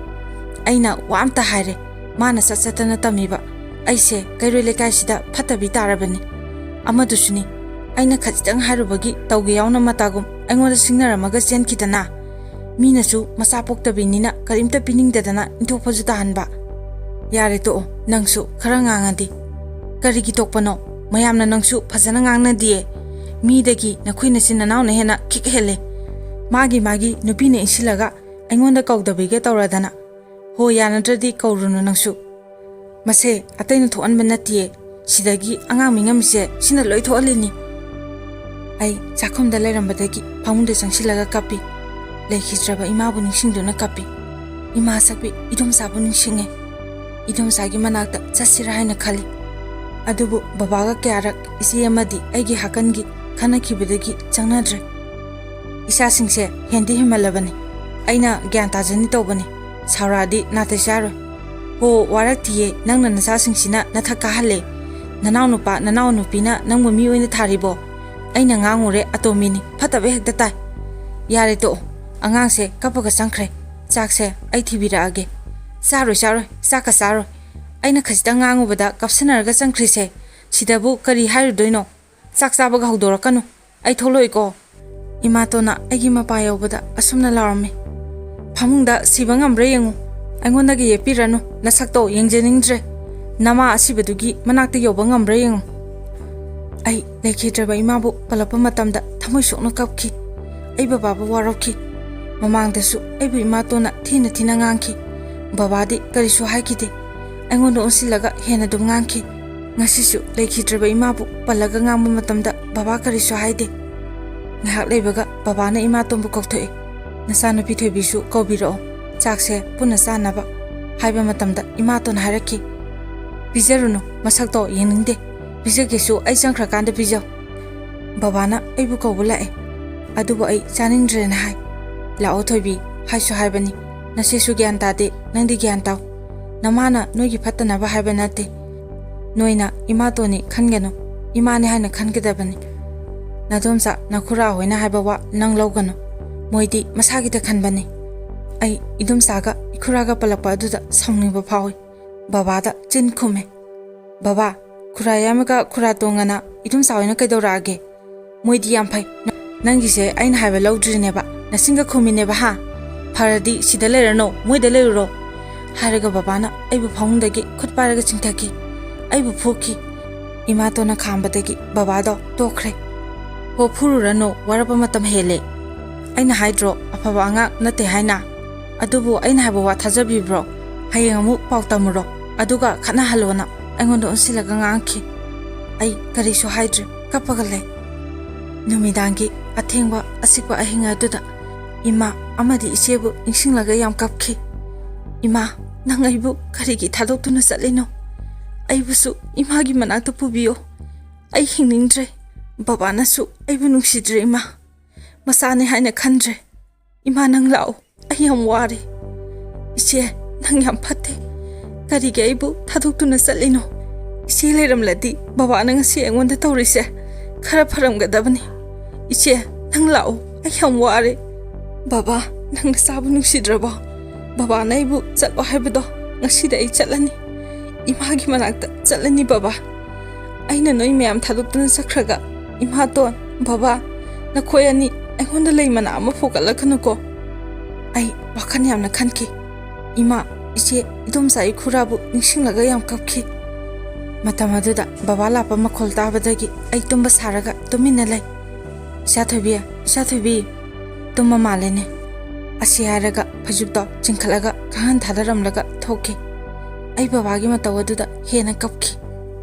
ꯑꯩꯅ ꯋꯥ ꯑꯝꯇ ꯍꯥꯏꯔꯦ꯫ ꯃꯥꯅ ꯆꯠ ꯆꯠꯇꯅ ꯇꯝꯃꯤꯕ꯫ ꯑꯩꯁꯦ ꯀꯩꯔꯣꯏ ꯂꯩꯀꯥꯏꯁꯤꯗ ꯐꯠꯇꯕꯤ ꯇꯥꯔꯕꯅꯤ꯫ ꯑꯃꯗꯨꯁꯨꯅꯤ, ꯑꯩꯅ ꯈꯖꯤꯛꯇꯪ ꯍꯥꯏꯔꯨꯕꯒꯤ ꯇꯧꯒꯦ ꯌꯥꯎꯅ ꯃꯇꯥꯒꯨꯝ ꯑꯩꯉꯣꯟꯗ ꯁꯤꯡꯅꯔꯝꯃꯒ ꯆꯦꯟꯈꯤꯗꯅ꯫ ꯃꯤꯅꯁꯨ ꯃꯆꯥ ꯄꯣꯛꯇꯕꯤꯅꯤꯅ ꯀꯔꯤꯝꯇ ꯄꯤꯅꯤꯡꯗꯗꯅ ꯏꯟꯊꯣꯛꯄꯁꯨ ꯇꯥꯍꯟꯕ꯫ ꯌꯥꯔꯦ ꯇꯣꯛꯑꯣ, ꯅꯪꯁꯨ ꯈꯔ ꯉꯥꯡꯉꯗꯤ꯫ ꯀꯔꯤꯒꯤ ꯇꯣꯛꯄꯅꯣ? ꯃꯌꯥꯝꯅ ꯅꯪꯁꯨ ꯐꯖꯅ ꯉꯥꯡꯅꯗꯤꯌꯦ꯫ ꯃꯤꯗꯒꯤ ꯅꯈꯣꯏ ꯅꯆꯤꯟ ꯅꯅꯥꯎꯅ ꯍꯦꯟꯅ ꯈꯤꯛ ꯍꯦꯜꯂꯦ꯫ ꯃꯥꯒꯤ ꯃꯥꯒꯤ ꯅꯨꯄꯤꯅ ꯏꯟꯁꯤꯜꯂꯒ ꯑꯩꯉꯣꯟꯗ ꯀꯧꯗꯕꯤꯒ ꯇꯧꯔꯗꯅ꯫ ꯍꯣ, ꯌꯥꯅꯗ꯭ꯔꯗꯤ ꯀꯧꯔꯨꯅꯨ ꯅꯪꯁꯨ꯫ ꯃꯁꯦ ꯑꯇꯩꯅ ꯊꯣꯛꯍꯟꯕ ꯅꯠꯇꯤꯌꯦ꯫ ꯁꯤꯗꯒꯤ ꯑꯉꯥꯡ ꯃꯤꯉꯝꯁꯦ ꯁꯤꯅ ꯂꯣꯏ ꯊꯣꯛꯍꯜꯂꯤꯅꯤ꯫ ꯑꯩ ꯆꯥꯛꯈꯨꯝꯗ ꯂꯩꯔꯝꯕꯗꯒꯤ ꯐꯃꯨꯡꯗ ꯆꯪꯁꯤꯜꯂꯒ ꯀꯞꯄꯤ꯫ ꯂꯩꯈꯤꯗ꯭ꯔꯕ ꯏꯃꯥꯕꯨ ꯅꯤꯡꯁꯤꯡꯗꯨꯅ ꯀꯞꯄꯤ꯫ ꯏꯃꯥ ꯁꯛꯄꯤ ꯏꯗꯣꯝꯆꯥꯕꯨ ꯅꯤꯡꯁꯤꯡꯉꯦ꯫ ꯏꯗꯣꯝꯆꯥꯒꯤ ꯃꯅꯥꯛꯇ ꯆꯠꯁꯤꯔꯥ ꯍꯥꯏꯅ ꯈꯜꯂꯤ꯫ ꯑꯗꯨꯕꯨ ꯕꯕꯥꯒ ꯀꯌꯥꯔꯛ ꯏꯆꯦ ꯑꯃꯗꯤ ꯑꯩꯒꯤ ꯍꯥꯀꯟꯒꯤ ꯈꯟꯅꯈꯤꯕꯗꯒꯤ ꯆꯪꯅꯗ꯭ꯔꯦ꯫ ꯏꯆꯥꯁꯤꯡꯁꯦ ꯍꯦꯟꯗꯤ ꯍꯦꯟꯃꯜꯂꯕꯅꯤ꯫ ꯑꯩꯅ ꯒ꯭ꯌꯥꯟ ꯇꯥꯖꯅꯤ ꯇꯧꯕꯅꯤ꯫ ꯁꯥꯎꯔꯛꯑꯗꯤ ꯅꯥꯇꯩ ꯆꯥꯔꯣꯏ꯫ ꯍꯣ, ꯋꯥꯔꯛꯇꯤꯌꯦ, ꯅꯪꯅ ꯅꯆꯥꯁꯤꯡꯁꯤꯅ ꯅꯊꯛ ꯀꯥꯍꯜꯂꯦ꯫ ꯅꯅꯥꯎꯅꯨꯄꯥ, ꯅꯅꯥꯎꯅꯨꯄꯤꯅ ꯅꯪꯕꯨ ꯃꯤ ꯑꯣꯏꯅ ꯊꯥꯔꯤꯕꯣ? ꯑꯩꯅ ꯉꯥꯡꯉꯨꯔꯦ ꯑꯇꯣꯝꯕꯤꯅꯤ, ꯐꯠꯇꯕ ꯍꯦꯛꯇ ꯇꯥꯏ꯫ ꯌꯥꯔꯦ ꯇꯣꯛꯑꯣ, ꯑꯉꯥꯡꯁꯦ ꯀꯞꯄꯒ ꯆꯪꯈ꯭ꯔꯦ꯫ ꯆꯥꯛꯁꯦ ꯑꯩ ꯊꯤꯕꯤꯔꯛꯑꯒꯦ꯫ ꯆꯥꯔꯣꯏ, ꯆꯥꯔꯣꯏ, ꯆꯥꯛꯀ ꯆꯥꯔꯣꯏ꯫ ꯑꯩꯅ ꯈꯖꯤꯛꯇꯪ ꯉꯥꯡꯉꯨꯕꯗ ꯀꯞꯁꯟꯅꯔꯒ ꯆꯪꯈ꯭ꯔꯤꯁꯦ꯫ ꯁꯤꯗꯕꯨ ꯀꯔꯤ ꯍꯥꯏꯔꯨꯗꯣꯏꯅꯣ? ꯆꯥꯛ ꯆꯥꯕꯒ ꯍꯧꯗꯣꯔꯛꯀꯅꯨ꯫ ꯑꯩ ꯊꯣꯛꯂꯛꯑꯣꯏꯀꯣ꯫ ꯏꯃꯥꯇꯣꯟꯅ ꯑꯩꯒꯤ ꯃꯄꯥ ꯌꯧꯕꯗ ꯑꯁꯨꯝꯅ ꯂꯥꯎꯔꯝꯃꯤ꯫ "ꯐꯃꯨꯡꯗ ꯁꯤꯕ ꯉꯝꯕ꯭ꯔꯥ ꯌꯦꯡꯉꯨ꯫ ꯑꯩꯉꯣꯟꯗꯒꯤ ꯌꯦꯠꯄꯤꯔꯅꯨ꯫ ꯅꯁꯛꯇꯣ ꯌꯦꯡꯖꯅꯤꯡꯗ꯭ꯔꯦ꯫ ꯅꯃꯥ ꯑꯁꯤꯕꯗꯨꯒꯤ ꯃꯅꯥꯛꯇ ꯌꯧꯕ ꯉꯝꯕ꯭ꯔꯥ ꯌꯦꯡꯉꯨ꯫" ꯑꯩ ꯂꯩꯈꯤꯗ꯭ꯔꯕ ꯏꯃꯥꯕꯨ ꯄꯜꯂꯛꯄ ꯃꯇꯝꯗ ꯊꯃꯣꯏ ꯁꯣꯛꯅ ꯀꯞꯈꯤ꯫ ꯑꯩ ꯕꯕꯥꯕꯨ ꯋꯥꯔꯧꯈꯤ꯫ ꯃꯃꯥꯡꯗꯁꯨ ꯑꯩꯕꯨ ꯏꯃꯥꯇꯣꯟꯅ ꯊꯤꯅ ꯊꯤꯅ ꯉꯥꯡꯈꯤ꯫ ꯕꯕꯥꯗꯤ ꯀꯔꯤꯁꯨ ꯍꯥꯏꯈꯤꯗꯦ꯫ ꯑꯩꯉꯣꯟꯗ ꯑꯣꯟꯁꯤꯜꯂꯒ ꯍꯦꯟꯅ ꯑꯗꯨꯝ ꯉꯥꯡꯈꯤ꯫ ꯉꯁꯤꯁꯨ ꯂꯩꯈꯤꯗ꯭ꯔꯕ ꯏꯃꯥꯕꯨ ꯄꯜꯂꯒ ꯉꯥꯡꯕ ꯃꯇꯝꯗ ꯕꯕꯥ ꯀꯔꯤꯁꯨ ꯍꯥꯏꯗꯦ꯫ ꯉꯥꯏꯍꯥꯛ ꯂꯩꯕꯒ ꯕꯕꯥꯅ ꯏꯃꯥꯇꯣꯟꯕꯨ ꯀꯧꯊꯣꯛꯑꯦ꯫ "ꯅꯆꯥꯅꯨꯄꯤ ꯊꯣꯏꯕꯤꯁꯨ ꯀꯧꯕꯤꯔꯛꯑꯣ, ꯆꯥꯛꯁꯦ ꯄꯨꯟꯅ ꯆꯥꯅꯕ" ꯍꯥꯏꯕ ꯃꯇꯝꯗ ꯏꯃꯥꯇꯣꯟ ꯍꯥꯏꯔꯛꯈꯤ, "ꯄꯤꯖꯔꯨꯅꯨ, ꯃꯁꯛꯇꯣ ꯌꯦꯡꯅꯤꯡꯗꯦ꯫ ꯄꯤꯖꯒꯦꯁꯨ ꯑꯩ ꯆꯪꯈ꯭ꯔꯀꯥꯟꯗ ꯄꯤꯖꯧ꯫" ꯕꯕꯥꯅ ꯑꯩꯕꯨ ꯀꯧꯕ ꯂꯥꯛꯑꯦ, ꯑꯗꯨꯕꯨ ꯑꯩ ꯆꯥꯅꯤꯡꯗ꯭ꯔꯦꯅ ꯍꯥꯏ꯫ "ꯂꯥꯛꯑꯣ ꯊꯣꯏꯕꯤ, ꯍꯥꯏꯁꯨ ꯍꯥꯏꯕꯅꯤ, ꯅꯆꯦꯁꯨ ꯒ꯭ꯌꯥꯟ ꯇꯥꯗꯦ, ꯅꯪꯗꯤ ꯒ꯭ꯌꯥꯟ ꯇꯥꯎ꯫ ꯅꯃꯥꯅ ꯅꯣꯏꯒꯤ ꯐꯠꯇꯅꯕ ꯍꯥꯏꯕ ꯅꯠꯇꯦ꯫ ꯅꯣꯏꯅ ꯏꯃꯥꯇꯣꯟꯅꯤ ꯈꯟꯒꯅꯨ, ꯏꯃꯥꯅꯤ ꯍꯥꯏꯅ ꯈꯟꯒꯗꯕꯅꯤ꯫ ꯅꯗꯣꯝꯆꯥ, ꯅꯈꯨꯔꯥ ꯍꯣꯏꯅ ꯍꯥꯏꯕ ꯋꯥ ꯅꯪ ꯂꯧꯒꯅꯨ꯫ ꯃꯣꯏꯗꯤ ꯃꯁꯥꯒꯤꯗ ꯈꯟꯕꯅꯤ꯫" ꯑꯩ ꯏꯗꯣꯝꯆꯥꯒ ꯏꯈꯨꯔꯥꯒ ꯄꯜꯂꯛꯄ ꯑꯗꯨꯗ ꯁꯥꯎꯅꯤꯡꯕ ꯐꯥꯎꯏ꯫ ꯕꯕꯥꯗ ꯆꯤꯟ ꯈꯨꯝꯃꯦ꯫ "ꯕꯕꯥ, ꯈꯨꯔꯥ ꯌꯥꯏꯃꯒ ꯈꯨꯔꯥ ꯇꯣꯡꯉꯅ ꯏꯗꯣꯝꯆꯥ ꯍꯣꯏꯅ ꯀꯩꯗꯧꯔꯛꯑꯒꯦ? ꯃꯣꯏꯗꯤ ꯌꯥꯝ ꯐꯩ꯫ ꯅꯪꯒꯤꯁꯦ ꯑꯩꯅ ꯍꯥꯏꯕ ꯂꯧꯗ꯭ꯔꯤꯅꯦꯕ, ꯅꯆꯤꯟꯒ ꯈꯨꯝꯃꯤꯅꯦꯕ, ꯍꯥ? ꯐꯔꯗꯤ ꯁꯤꯗ ꯂꯩꯔꯅꯣ, ꯃꯣꯏꯗ ꯂꯩꯔꯨꯔꯣ꯫" ꯍꯥꯏꯔꯒ ꯕꯕꯥꯅ ꯑꯩꯕꯨ ꯐꯃꯨꯡꯗꯒꯤ ꯈꯨꯠ ꯄꯥꯏꯔꯒ ꯆꯤꯡꯊꯈꯤ꯫ ꯑꯩꯕꯨ ꯐꯨꯈꯤ꯫ ꯏꯃꯥꯇꯣꯟꯅ ꯈꯥꯝꯕꯗꯒꯤ ꯕꯕꯥꯗꯣ ꯇꯣꯛꯈ꯭ꯔꯦ꯫ "ꯍꯣ, ꯐꯨꯔꯨꯔꯅꯨ, ꯋꯥꯔꯛꯄ ꯃꯇꯝ ꯍꯦꯜꯂꯦ꯫ ꯑꯩꯅ ꯍꯥꯏꯗ꯭ꯔꯣ ꯑꯐꯕ ꯑꯉꯥꯡ ꯅꯠꯇꯦ ꯍꯥꯏꯅ? ꯑꯗꯨꯕꯨ ꯑꯩꯅ ꯍꯥꯏꯕ ꯋꯥ ꯊꯥꯖꯕꯤꯕ꯭ꯔꯣ? ꯍꯌꯦꯡ ꯑꯃꯨꯛ ꯄꯥꯎ ꯇꯝꯃꯨꯔꯣ, ꯑꯗꯨꯒ ꯈꯠꯅꯍꯜꯂꯣꯅ" ꯑꯩꯉꯣꯟꯗ ꯑꯣꯟꯁꯤꯜꯂꯒ ꯉꯥꯡꯈꯤ꯫ ꯑꯩ ꯀꯔꯤꯁꯨ ꯍꯥꯏꯗ꯭ꯔꯦ, ꯀꯞꯄꯒ ꯂꯩ꯫ ꯅꯨꯃꯤꯗꯥꯡꯒꯤ ꯑꯊꯦꯡꯕ ꯑꯆꯤꯛꯄ ꯑꯍꯤꯡ ꯑꯗꯨꯗ ꯏꯃꯥ ꯑꯃꯗꯤ ꯏꯆꯦꯕꯨ ꯅꯤꯡꯁꯤꯡꯂꯒ ꯌꯥꯝ ꯀꯞꯈꯤ꯫ "ꯏꯃꯥ, ꯅꯪ ꯑꯩꯕꯨ ꯀꯔꯤꯒꯤ ꯊꯥꯗꯣꯛꯇꯨꯅ ꯆꯠꯂꯤꯅꯣ? ꯑꯩꯕꯨꯁꯨ ꯏꯃꯥꯒꯤ ꯃꯅꯥꯛꯇ ꯄꯨꯕꯤꯌꯣ꯫ ꯑꯩ ꯍꯤꯡꯅꯤꯡꯗ꯭ꯔꯦ꯫ ꯕꯕꯥꯅꯁꯨ ꯑꯩꯕꯨ ꯅꯨꯡꯁꯤꯗ꯭ꯔꯦ ꯏꯃꯥ꯫ ꯃꯆꯥꯅꯤ ꯍꯥꯏꯅ ꯈꯟꯗ꯭ꯔꯦ꯫ ꯏꯃꯥ, ꯅꯪ ꯂꯥꯛꯑꯣ꯫ ꯑꯩ ꯌꯥꯝ ꯋꯥꯔꯦ꯫" "ꯏꯆꯦ, ꯅꯪ ꯌꯥꯝ ꯐꯠꯇꯦ꯫ ꯀꯔꯤꯒꯤ ꯑꯩꯕꯨ ꯊꯥꯗꯣꯛꯇꯨꯅ ꯆꯠꯂꯤꯅꯣ? ꯏꯆꯦ ꯂꯩꯔꯝꯂꯗꯤ ꯕꯕꯥꯅ ꯉꯁꯤ ꯑꯩꯉꯣꯟꯗ ꯇꯧꯔꯤꯁꯦ ꯈꯔ ꯐꯔꯝꯒꯗꯕꯅꯤ꯫ ꯏꯆꯦ, ꯅꯪ ꯂꯥꯛꯑꯣ, ꯑꯩ ꯌꯥꯝ ꯋꯥꯔꯦ꯫ ꯕꯕꯥ, ꯅꯪ ꯅꯆꯥꯕꯨ ꯅꯨꯡꯁꯤꯗ꯭ꯔꯕꯣ? ꯕꯕꯥꯅ ꯑꯩꯕꯨ ꯆꯠꯂꯣ ꯍꯥꯏꯕꯗꯣ, ꯉꯁꯤꯗꯤ ꯑꯩ ꯆꯠꯂꯅꯤ꯫ ꯏꯃꯥꯒꯤ ꯃꯅꯥꯛꯇ ꯆꯠꯂꯅꯤ ꯕꯕꯥ꯫ ꯑꯩꯅ ꯅꯣꯏ ꯃꯌꯥꯝ ꯊꯥꯗꯣꯛꯇꯨꯅ ꯆꯠꯈ꯭ꯔꯒ, ꯏꯃꯥꯇꯣꯟ, ꯕꯕꯥ, ꯅꯈꯣꯏ ꯑꯅꯤ ꯑꯩꯉꯣꯟꯗ ꯂꯩ ꯃꯅꯥ ꯑꯃ ꯐꯣꯛꯀꯠꯂꯛꯀꯅꯨꯀꯣ꯫ ꯑꯩ ꯋꯥꯈꯜ ꯌꯥꯝꯅ ꯈꯟꯈꯤ꯫ ꯏꯃꯥ, ꯏꯆꯦ, ꯏꯗꯣꯝꯆꯥ ꯏꯈꯨꯔꯥꯕꯨ ꯅꯤꯡꯁꯤꯡꯂꯒ ꯌꯥꯝ ꯀꯞꯈꯤ꯫ ꯃꯇꯝ ꯑꯗꯨꯗ ꯕꯕꯥ ꯂꯥꯛꯄ ꯃꯈꯣꯜ ꯇꯥꯕꯗꯒꯤ ꯑꯩ ꯇꯨꯝꯕ ꯁꯥꯔꯒ ꯇꯨꯃꯤꯟꯅ ꯂꯩ꯫ "ꯏꯆꯥ ꯊꯣꯏꯕꯤ, ꯏꯆꯥ ꯊꯣꯏꯕꯤ, ꯇꯨꯝꯕ ꯃꯥꯜꯂꯦꯅꯦ"꯫ ꯑꯁꯤ ꯍꯥꯏꯔꯒ ꯐꯩꯖꯨꯞꯇꯣ ꯆꯤꯡꯈꯠꯂꯒ ꯀꯥꯡꯍꯟ ꯊꯥꯗꯔꯝꯂꯒ ꯊꯣꯛꯈꯤ꯫ ꯑꯩ ꯕꯕꯥꯒꯤ ꯃꯇꯧ ꯑꯗꯨꯗ ꯍꯦꯟꯅ ꯀꯞꯈꯤ꯫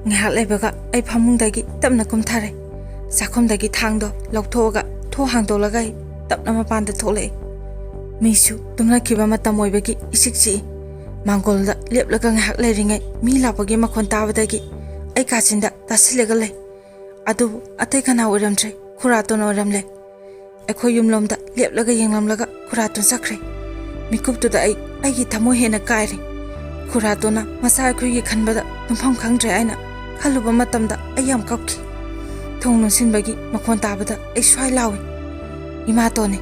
ꯉꯥꯏꯍꯥꯛ ꯂꯩꯕꯒ ꯑꯩ ꯐꯃꯨꯡꯗꯒꯤ ꯇꯞꯅ ꯀꯨꯝꯊꯔꯦ꯫ ꯆꯥꯛꯈꯨꯝꯗꯒꯤ ꯊꯥꯡꯗꯣ ꯂꯧꯊꯣꯛꯑꯒ ꯊꯣꯡ ꯍꯥꯡꯗꯣꯛꯂꯒ ꯑꯩ ꯇꯞꯅ ꯃꯄꯥꯟꯗ ꯊꯣꯛꯂꯛꯏ꯫ ꯃꯤꯁꯨ ꯇꯨꯝꯅꯈꯤꯕ ꯃꯇꯝ ꯑꯣꯏꯕꯒꯤ ꯏꯆꯤꯛ ꯆꯤꯛꯏ꯫ ꯃꯥꯡꯒꯣꯜꯗ ꯂꯦꯞꯂꯒ ꯉꯥꯏꯍꯥꯛ ꯂꯩꯔꯤꯉꯩ ꯃꯤ ꯂꯥꯛꯄꯒꯤ ꯃꯈꯣꯟ ꯇꯥꯕꯗꯒꯤ ꯑꯩ ꯀꯥꯆꯤꯟꯗ ꯇꯥꯁꯤꯜꯂꯒ ꯂꯩ꯫ ꯑꯗꯨꯕꯨ ꯑꯇꯩ ꯀꯅꯥ ꯑꯣꯏꯔꯝꯗ꯭ꯔꯦ, ꯈꯨꯔꯥꯇꯣꯟ ꯑꯣꯏꯔꯝꯂꯦ꯫ ꯑꯩꯈꯣꯏ ꯌꯨꯝꯂꯣꯝꯗ ꯂꯦꯞꯂꯒ ꯌꯦꯡꯂꯝꯂꯒ ꯈꯨꯔꯥꯇꯣꯟ ꯆꯠꯈ꯭ꯔꯦ꯫ ꯃꯤꯀꯨꯞꯇꯨꯗ ꯑꯩ, ꯑꯩꯒꯤ ꯊꯃꯣꯏ ꯍꯦꯟꯅ ꯀꯥꯏꯔꯦ꯫ ꯈꯨꯔꯥꯇꯣꯟꯅ ꯃꯆꯥ ꯑꯩꯈꯣꯏꯒꯤ ꯈꯟꯕꯗ ꯇꯨꯝꯐꯝ ꯈꯪꯗ꯭ꯔꯦ ꯍꯥꯏꯅ ꯈꯜꯂꯨꯕ ꯃꯇꯝꯗ ꯑꯩ ꯌꯥꯝ ꯀꯞꯈꯤ꯫ ꯊꯣꯡ ꯂꯣꯟꯁꯤꯟꯕꯒꯤ ꯃꯈꯣꯟ ꯇꯥꯕꯗ ꯑꯩ ꯁ꯭ꯋꯥꯏ ꯂꯥꯎꯏ꯫ ꯏꯃꯥꯇꯣꯟꯅꯤ꯫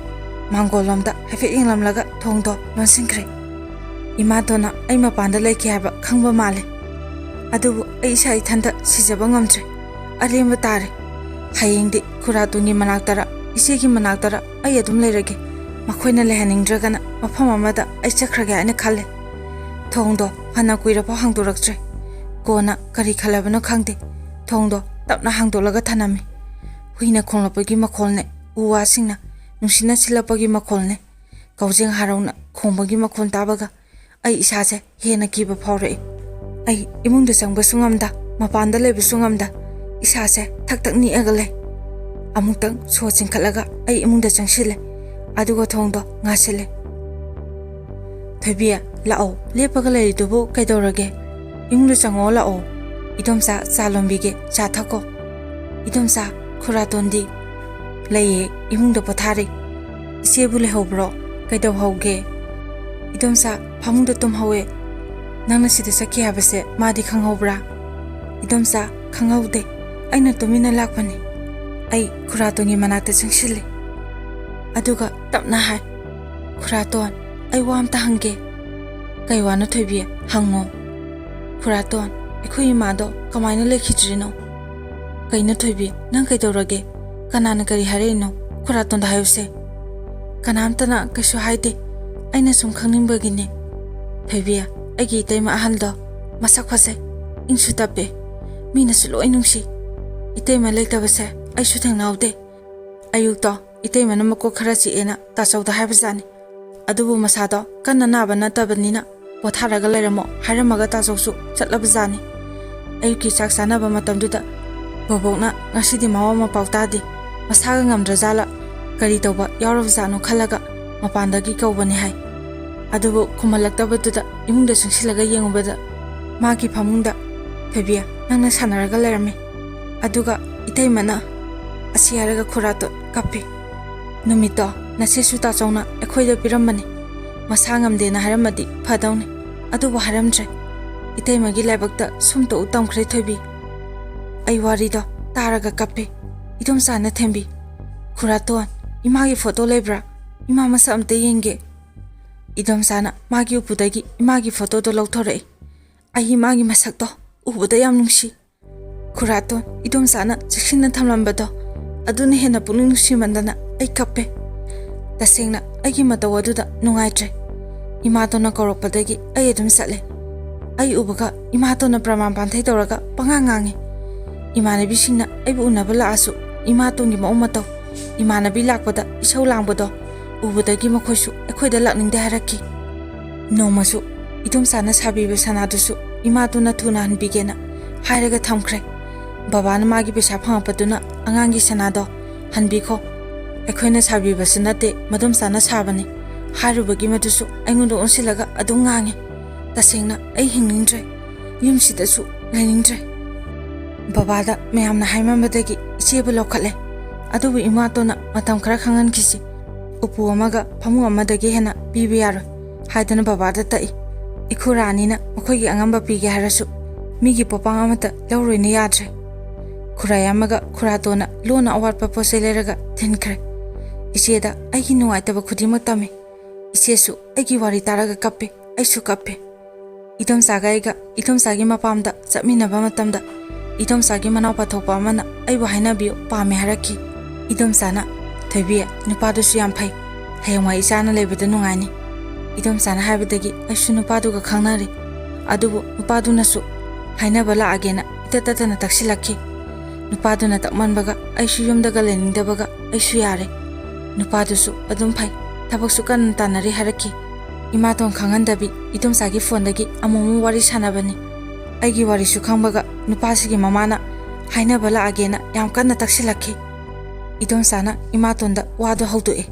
ꯃꯥꯡꯒꯣꯜꯂꯣꯝꯗ ꯍꯥꯏꯐꯦꯠ ꯌꯦꯡꯂꯝꯂꯒ ꯊꯣꯡꯗꯣ ꯂꯣꯟꯁꯤꯟꯈ꯭ꯔꯦ꯫ ꯏꯃꯥꯇꯣꯟꯅ ꯑꯩ ꯃꯄꯥꯟꯗ ꯂꯩꯈꯤ ꯍꯥꯏꯕ ꯈꯪꯕ ꯃꯥꯜꯂꯦ꯫ ꯑꯗꯨꯕꯨ ꯑꯩ ꯏꯁꯥ ꯏꯊꯟꯇ ꯁꯤꯖꯕ ꯉꯝꯗ꯭ꯔꯦ꯫ ꯑꯔꯦꯝꯕ ꯇꯥꯔꯦ꯫ ꯍꯌꯦꯡꯗꯤ ꯈꯨꯔꯥꯇꯣꯟꯒꯤ ꯃꯅꯥꯛꯇꯔ, ꯏꯆꯦꯒꯤ ꯃꯅꯥꯛꯇꯔ ꯑꯩ ꯑꯗꯨꯝ ꯂꯩꯔꯒꯦ꯫ ꯃꯈꯣꯏꯅ ꯂꯩꯍꯟꯅꯤꯡꯗ꯭ꯔꯒꯅ ꯃꯐꯝ ꯑꯃꯗ ꯑꯩ ꯆꯠꯈ꯭ꯔꯒꯦ ꯍꯥꯏꯅ ꯈꯜꯂꯦ꯫ ꯊꯣꯡꯗꯣ ꯐꯅ ꯀꯨꯏꯔꯐꯥꯎ ꯍꯥꯡꯗꯣꯔꯛꯇ꯭ꯔꯦ꯫ ꯀꯣꯟꯅ ꯀꯔꯤ ꯈꯜꯂꯕꯅꯣ ꯈꯪꯗꯦ, ꯊꯣꯡꯗꯣ ꯇꯞꯅ ꯍꯥꯡꯗꯣꯛꯂꯒ ꯊꯅꯝꯃꯤ꯫ ꯍꯨꯏꯅ ꯈꯣꯡꯂꯛꯄꯒꯤ ꯃꯈꯣꯜꯅꯦ, ꯎ ꯋꯥꯁꯤꯡꯅ ꯅꯨꯡꯁꯤꯠꯅ ꯁꯤꯜꯂꯛꯄꯒꯤ ꯃꯈꯣꯜꯅꯦ꯫ ꯀꯥꯎꯖꯦꯡ ꯍꯔꯥꯎꯅ ꯈꯣꯡꯕꯒꯤ ꯃꯈꯣꯜ ꯇꯥꯕꯒ ꯑꯩ ꯏꯁꯥꯁꯦ ꯍꯦꯟꯅ ꯀꯤꯕ ꯐꯥꯎꯔꯛꯏ꯫ ꯑꯩ ꯏꯃꯨꯡꯗ ꯆꯪꯕꯁꯨ ꯉꯝꯗ, ꯃꯄꯥꯟꯗ ꯂꯩꯕꯁꯨ ꯉꯝꯗ, ꯏꯁꯥꯁꯦ ꯊꯛ ꯊꯛ ꯅꯤꯛꯑꯒ ꯂꯩ꯫ ꯑꯃꯨꯛꯇꯪ ꯁꯣ ꯆꯤꯡꯈꯠꯂꯒ ꯑꯩ ꯏꯃꯨꯡꯗ ꯆꯪꯁꯤꯜꯂꯦ, ꯑꯗꯨꯒ ꯊꯣꯡꯗꯣ ꯉꯥꯁꯤꯜꯂꯦ꯫ "ꯊꯣꯏꯕꯤ, ꯂꯥꯛꯑꯣ, ꯂꯦꯞꯄꯒ ꯂꯩꯔꯤꯗꯨꯕꯨ ꯀꯩꯗꯧꯔꯒꯦ? ꯏꯃꯨꯡꯗ ꯆꯪꯉꯛꯑꯣ, ꯂꯥꯛꯑꯣ꯫ ꯏꯗꯣꯝꯆꯥ ꯆꯥ ꯂꯣꯟꯕꯤꯒꯦ, ꯆꯥ ꯊꯛꯀꯣ"꯫ "ꯏꯗꯣꯝꯆꯥ, ꯈꯨꯔꯥꯇꯣꯟꯗꯤ?" "ꯂꯩꯌꯦ, ꯏꯃꯨꯡꯗ ꯄꯣꯊꯥꯔꯤ"꯫ "ꯏꯆꯦꯕꯨ ꯂꯩꯍꯧꯕ꯭ꯔꯣ? ꯀꯩꯗꯧꯍꯧꯒꯦ?" "ꯏꯗꯣꯝꯆꯥ ꯐꯃꯨꯡꯗ ꯇꯨꯝꯍꯧꯋꯦ꯫ ꯅꯪꯅ ꯁꯤꯗ ꯆꯠꯈꯤ ꯍꯥꯏꯕꯁꯦ ꯃꯥꯗꯤ ꯈꯪꯍꯧꯕ꯭ꯔꯥ?" "ꯏꯗꯣꯝꯆꯥ, ꯈꯪꯍꯧꯗꯦ꯫ ꯑꯩꯅ ꯇꯨꯃꯤꯟꯅ ꯂꯥꯛꯄꯅꯤ"꯫ ꯑꯩ ꯈꯨꯔꯥꯇꯣꯟꯒꯤ ꯃꯅꯥꯛꯇ ꯆꯪꯁꯤꯜꯂꯤ꯫ ꯑꯗꯨꯒ ꯇꯞꯅ ꯍꯥꯏ, "ꯈꯨꯔꯥꯇꯣꯟ, ꯑꯩ ꯋꯥ ꯑꯝꯇ ꯍꯪꯒꯦ꯫" "ꯀꯩ ꯋꯥꯅꯣ ꯊꯣꯏꯕꯤ? ꯍꯪꯉꯣ꯫" "ꯈꯨꯔꯥꯇꯣꯟ, ꯑꯩꯈꯣꯏ ꯏꯃꯥꯗꯣ ꯀꯃꯥꯏꯅ ꯂꯩꯈꯤꯗ꯭ꯔꯤꯅꯣ?" "ꯀꯩꯅꯣ ꯊꯣꯏꯕꯤ, ꯅꯪ ꯀꯩꯗꯧꯔꯒꯦ? ꯀꯅꯥꯅ ꯀꯔꯤ ꯍꯥꯏꯔꯛꯏꯅꯣ? ꯈꯨꯔꯥꯇꯣꯟꯗ ꯍꯥꯏꯌꯨꯁꯦ꯫" "ꯀꯅꯥꯝꯇꯅ ꯀꯩꯁꯨ ꯍꯥꯏꯗꯦ꯫ ꯑꯩꯅ ꯁꯨꯝ ꯈꯪꯅꯤꯡꯕꯒꯤꯅꯦ꯫" "ꯊꯣꯏꯕꯤ, ꯑꯩꯒꯤ ꯏꯇꯩꯃ ꯑꯍꯜꯗꯣ ꯃꯁꯛ ꯐꯖꯩ, ꯏꯪꯁꯨ ꯇꯞꯄꯦ, ꯃꯤꯅꯁꯨ ꯂꯣꯏ ꯅꯨꯡꯁꯤ꯫ ꯏꯇꯩꯃ ꯂꯩꯇꯕꯁꯦ ꯑꯩꯁꯨ ꯊꯦꯡꯅꯍꯧꯗꯦ꯫ ꯑꯌꯨꯛꯇꯣ ꯏꯇꯩꯃꯅ ꯃꯀꯣꯛ ꯈꯔ ꯆꯤꯛꯑꯦꯅ ꯇꯥꯆꯧꯗ ꯍꯥꯏꯕꯖꯥꯠꯅꯤ꯫ ꯑꯗꯨꯕꯨ ꯃꯁꯥꯗꯣ ꯀꯟꯅ ꯅꯥꯕ ꯅꯠꯇꯕꯅꯤꯅ ꯄꯣꯊꯥꯔꯒ ꯂꯩꯔꯝꯃꯣ ꯍꯥꯏꯔꯝꯃꯒ ꯇꯥꯆꯧꯁꯨ ꯆꯠꯂꯕꯖꯥꯠꯅꯤ꯫ ꯑꯌꯨꯛꯀꯤ ꯆꯥꯛ ꯆꯥꯅꯕ ꯃꯇꯝꯗꯨꯗ ꯕꯣꯕꯣꯛꯅ ꯉꯁꯤꯗꯤ ꯃꯋꯥ ꯃꯄꯥꯎ ꯇꯥꯗꯦ, ꯃꯁꯥꯒ ꯉꯝꯗ꯭ꯔꯖꯥꯠꯂ, ꯀꯔꯤ ꯇꯧꯕ ꯌꯥꯎꯔꯕꯖꯥꯠꯅꯣ ꯈꯜꯂꯒ ꯃꯄꯥꯟꯗꯒꯤ ꯀꯧꯕꯅꯤ ꯍꯥꯏ꯫ ꯑꯗꯨꯕꯨ ꯈꯨꯝꯍꯜꯂꯛꯇꯕꯗꯨꯗ ꯏꯃꯨꯡꯗ ꯆꯪꯁꯤꯜꯂꯒ ꯌꯦꯡꯉꯨꯕꯗ ꯃꯥꯒꯤ ꯐꯃꯨꯡꯗ ꯊꯣꯏꯕꯤ ꯅꯪꯅ ꯁꯥꯟꯅꯔꯒ ꯂꯩꯔꯝꯃꯤ꯫ ꯑꯗꯨꯒ ꯏꯇꯩꯃꯅ ꯑꯁꯤ ꯍꯥꯏꯔꯒ ꯈꯨꯔꯥꯇꯣꯟ ꯀꯞꯄꯤ꯫ ꯅꯨꯃꯤꯠꯇꯣ ꯅꯆꯦꯁꯨ ꯇꯥꯆꯧꯅ ꯑꯩꯈꯣꯏꯗ ꯄꯤꯔꯝꯕꯅꯤ꯫ ꯃꯁꯥ ꯉꯝꯗꯦꯅ ꯍꯥꯏꯔꯝꯃꯗꯤ ꯐꯗꯧꯅꯤ꯫ ꯑꯗꯨꯕꯨ ꯍꯥꯏꯔꯝꯗ꯭ꯔꯦ꯫ ꯏꯇꯩꯃꯒꯤ ꯂꯥꯏꯕꯛꯇ ꯁꯨꯝ ꯇꯧ ꯇꯝꯈ꯭ꯔꯦ ꯊꯣꯏꯕꯤ꯫ ꯑꯩ ꯋꯥꯔꯤꯗꯣ ꯇꯥꯔꯒ ꯀꯞꯄꯤ꯫ ꯏꯗꯣꯝꯆꯥꯅ ꯊꯦꯝꯕꯤ꯫ "ꯈꯨꯔꯥꯇꯣꯟ, ꯏꯃꯥꯒꯤ ꯐꯣꯇꯣ ꯂꯩꯕ꯭ꯔꯥ? ꯏꯃꯥ ꯃꯁꯛ ꯑꯝꯇ ꯌꯦꯡꯒꯦ꯫" ꯏꯗꯣꯝꯆꯥꯅ ꯃꯥꯒꯤ ꯎꯄꯨꯗꯒꯤ ꯏꯃꯥꯒꯤ ꯐꯣꯇꯣꯗꯣ ꯂꯧꯊꯣꯔꯛꯏ꯫ ꯑꯩ ꯏꯃꯥꯒꯤ ꯃꯁꯛꯇꯣ ꯎꯕꯗ ꯌꯥꯝ ꯅꯨꯡꯁꯤ꯫ ꯈꯨꯔꯥꯇꯣꯟ, ꯏꯗꯣꯝꯆꯥꯅ ꯆꯦꯛꯁꯤꯟꯅ ꯊꯝꯂꯝꯕꯗꯣ ꯑꯗꯨꯅ ꯍꯦꯟꯅ ꯄꯨꯛꯅꯤꯡ ꯅꯨꯡꯁꯤꯃꯟꯗꯅ ꯑꯩ ꯀꯞꯄꯦ꯫ ꯇꯁꯦꯡꯅ ꯑꯩꯒꯤ ꯃꯇꯧ ꯑꯗꯨꯗ ꯅꯨꯡꯉꯥꯏꯇ꯭ꯔꯦ꯫ ꯏꯃꯥꯇꯣꯟꯅ ꯀꯧꯔꯛꯄꯗꯒꯤ ꯑꯩ ꯑꯗꯨꯝ ꯆꯠꯂꯦ꯫ ꯑꯩ ꯎꯕꯒ ꯏꯃꯥꯇꯣꯟꯅ ꯄ꯭ꯔꯃꯥꯟ ꯄꯥꯟꯊꯩ ꯇꯧꯔꯒ ꯄꯉꯥꯡ ꯉꯥꯡꯉꯤ꯫ ꯏꯃꯥꯟꯅꯕꯤꯁꯤꯡꯅ ꯑꯩꯕꯨ ꯎꯅꯕ ꯂꯥꯛꯑꯁꯨ ꯏꯃꯥꯇꯣꯟꯒꯤ ꯃꯑꯣꯡ ꯃꯇꯧ, ꯏꯃꯥꯟꯅꯕꯤ ꯂꯥꯛꯄꯗ ꯏꯁꯧ ꯂꯥꯡꯕꯗꯣ ꯎꯕꯗꯒꯤ ꯃꯈꯣꯏꯁꯨ ꯑꯩꯈꯣꯏꯗ ꯂꯥꯛꯅꯤꯡꯗꯦ ꯍꯥꯏꯔꯛꯈꯤ꯫ ꯅꯣꯡꯃꯁꯨ ꯏꯗꯣꯝꯆꯥꯅ ꯁꯥꯕꯤꯕ ꯁꯅꯥꯗꯨꯁꯨ ꯏꯃꯥꯇꯣꯟꯅ ꯊꯨꯅ ꯍꯟꯕꯤꯒꯦꯅ ꯍꯥꯏꯔꯒ ꯊꯝꯈ꯭ꯔꯦ꯫ ꯕꯕꯥꯅ ꯃꯥꯒꯤ ꯄꯩꯁꯥ ꯐꯪꯉꯛꯄꯗꯨꯅ ꯑꯉꯥꯡꯒꯤ ꯁꯅꯥꯗꯣ ꯍꯟꯕꯤꯈꯣ꯫ ꯑꯩꯈꯣꯏꯅ ꯁꯥꯕꯤꯕꯁꯨ ꯅꯠꯇꯦ, ꯃꯗꯣꯝꯆꯥꯅ ꯁꯥꯕꯅꯤ ꯍꯥꯏꯔꯨꯕꯒꯤ ꯃꯗꯨꯁꯨ ꯑꯩꯉꯣꯟꯗ ꯑꯣꯟꯁꯤꯜꯂꯒ ꯑꯗꯨꯝ ꯉꯥꯡꯉꯤ꯫ ꯇꯁꯦꯡꯅ ꯑꯩ ꯍꯤꯡꯅꯤꯡꯗ꯭ꯔꯦ꯫ ꯌꯨꯝꯁꯤꯗꯁꯨ ꯂꯩꯅꯤꯡꯗ꯭ꯔꯦ꯫ ꯕꯕꯥꯗ ꯃꯌꯥꯝꯅ ꯍꯥꯏꯃꯟꯕꯗꯒꯤ ꯏꯆꯦꯕꯨ ꯂꯧꯈꯠꯂꯦ꯫ ꯑꯗꯨꯕꯨ ꯏꯃꯥꯇꯣꯟꯅ ꯃꯇꯝ ꯈꯔ ꯈꯪꯍꯟꯈꯤꯁꯤ, ꯎꯄꯨ ꯑꯃꯒ ꯐꯃꯨꯡ ꯑꯃꯗꯒꯤ ꯍꯦꯟꯅ ꯄꯤꯕ ꯌꯥꯔꯣꯏ ꯍꯥꯏꯗꯨꯅ ꯕꯕꯥꯗ ꯇꯛꯏ꯫ ꯏꯈꯨ ꯔꯥꯅꯤꯅ ꯃꯈꯣꯏꯒꯤ ꯑꯉꯝꯕ ꯄꯤꯒꯦ ꯍꯥꯏꯔꯁꯨ ꯃꯤꯒꯤ ꯄꯣꯄꯥꯡ ꯑꯃꯠꯇ ꯂꯧꯔꯣꯏꯅ ꯌꯥꯗ꯭ꯔꯦ꯫ ꯈꯨꯔꯥꯏ ꯑꯃꯒ ꯈꯨꯔꯥꯇꯣꯟꯅ ꯂꯣꯟꯅ ꯑꯋꯥꯠꯄ ꯄꯣꯠ ꯆꯩ ꯂꯩꯔꯒ ꯊꯤꯟꯈ꯭ꯔꯦ꯫ ꯏꯆꯦꯗ ꯑꯩꯒꯤ ꯅꯨꯡꯉꯥꯏꯇꯕ ꯈꯨꯗꯤꯡꯃꯛ ꯇꯝꯃꯤ꯫ ꯏꯆꯦꯁꯨ ꯑꯩꯒꯤ ꯋꯥꯔꯤ ꯇꯥꯔꯒ ꯀꯞꯄꯦ, ꯑꯩꯁꯨ ꯀꯞꯄꯦ꯫ ꯏꯗꯣꯝꯆꯥꯒ ꯑꯩꯒ ꯏꯗꯣꯝꯆꯥꯒꯤ ꯃꯄꯥꯝꯗ ꯆꯠꯃꯤꯟꯅꯕ ꯃꯇꯝꯗ, ꯏꯗꯣꯝꯆꯥꯒꯤ ꯃꯅꯥꯎꯄꯥ ꯊꯣꯛꯄ ꯑꯃꯅ ꯑꯩꯕꯨ ꯍꯥꯏꯅꯕꯤꯌꯨ ꯄꯥꯝꯃꯦ ꯍꯥꯏꯔꯛꯈꯤ꯫ ꯏꯗꯣꯝꯆꯥꯅ, "ꯊꯣꯏꯕꯤ, ꯅꯨꯄꯥꯗꯨꯁꯨ ꯌꯥꯝ ꯐꯩ, ꯍꯌꯦꯡꯋꯥꯏ ꯏꯆꯥꯅ ꯂꯩꯕꯗ ꯅꯨꯡꯉꯥꯏꯅꯤ"꯫ ꯏꯗꯣꯝꯆꯥꯅ ꯍꯥꯏꯕꯗꯒꯤ ꯑꯩꯁꯨ ꯅꯨꯄꯥꯗꯨꯒ ꯈꯪꯅꯔꯦ꯫ ꯑꯗꯨꯕꯨ ꯅꯨꯄꯥꯗꯨꯅꯁꯨ ꯍꯥꯏꯅꯕ ꯂꯥꯛꯑꯒꯦꯅ ꯏꯇꯠ ꯇꯠꯇꯅ ꯇꯛꯁꯤꯜꯂꯛꯈꯤ꯫ ꯅꯨꯄꯥꯗꯨꯅ ꯇꯛꯃꯟꯕꯒ ꯑꯩꯁꯨ ꯌꯨꯝꯗꯒ ꯂꯩꯅꯤꯡꯗꯕꯒ ꯑꯩꯁꯨ ꯌꯥꯔꯦ꯫ ꯅꯨꯄꯥꯗꯨꯁꯨ ꯑꯗꯨꯝ ꯐꯩ, ꯊꯕꯛꯁꯨ ꯀꯟꯅ ꯇꯥꯟꯅꯔꯤ ꯍꯥꯏꯔꯛꯈꯤ꯫ ꯏꯃꯥꯇꯣꯟ ꯈꯪꯍꯟꯗꯕꯤ ꯏꯗꯣꯝꯆꯥꯒꯤ ꯐꯣꯟꯗꯒꯤ ꯑꯃꯨꯛ ꯑꯃꯨꯛ ꯋꯥꯔꯤ ꯁꯥꯟꯅꯕꯅꯤ꯫ ꯑꯩꯒꯤ ꯋꯥꯔꯤꯁꯨ ꯈꯪꯕꯒ ꯅꯨꯄꯥꯁꯤꯒꯤ ꯃꯃꯥꯅ ꯍꯥꯏꯅꯕ ꯂꯥꯛꯑꯒꯦꯅ ꯌꯥꯝ ꯀꯟꯅ ꯇꯛꯁꯤꯜꯂꯛꯈꯤ꯫ ꯏꯗꯣꯝꯆꯥꯅ ꯏꯃꯥꯇꯣꯟꯗ ꯋꯥꯗꯣ ꯍꯧꯗꯣꯛꯑꯦ꯫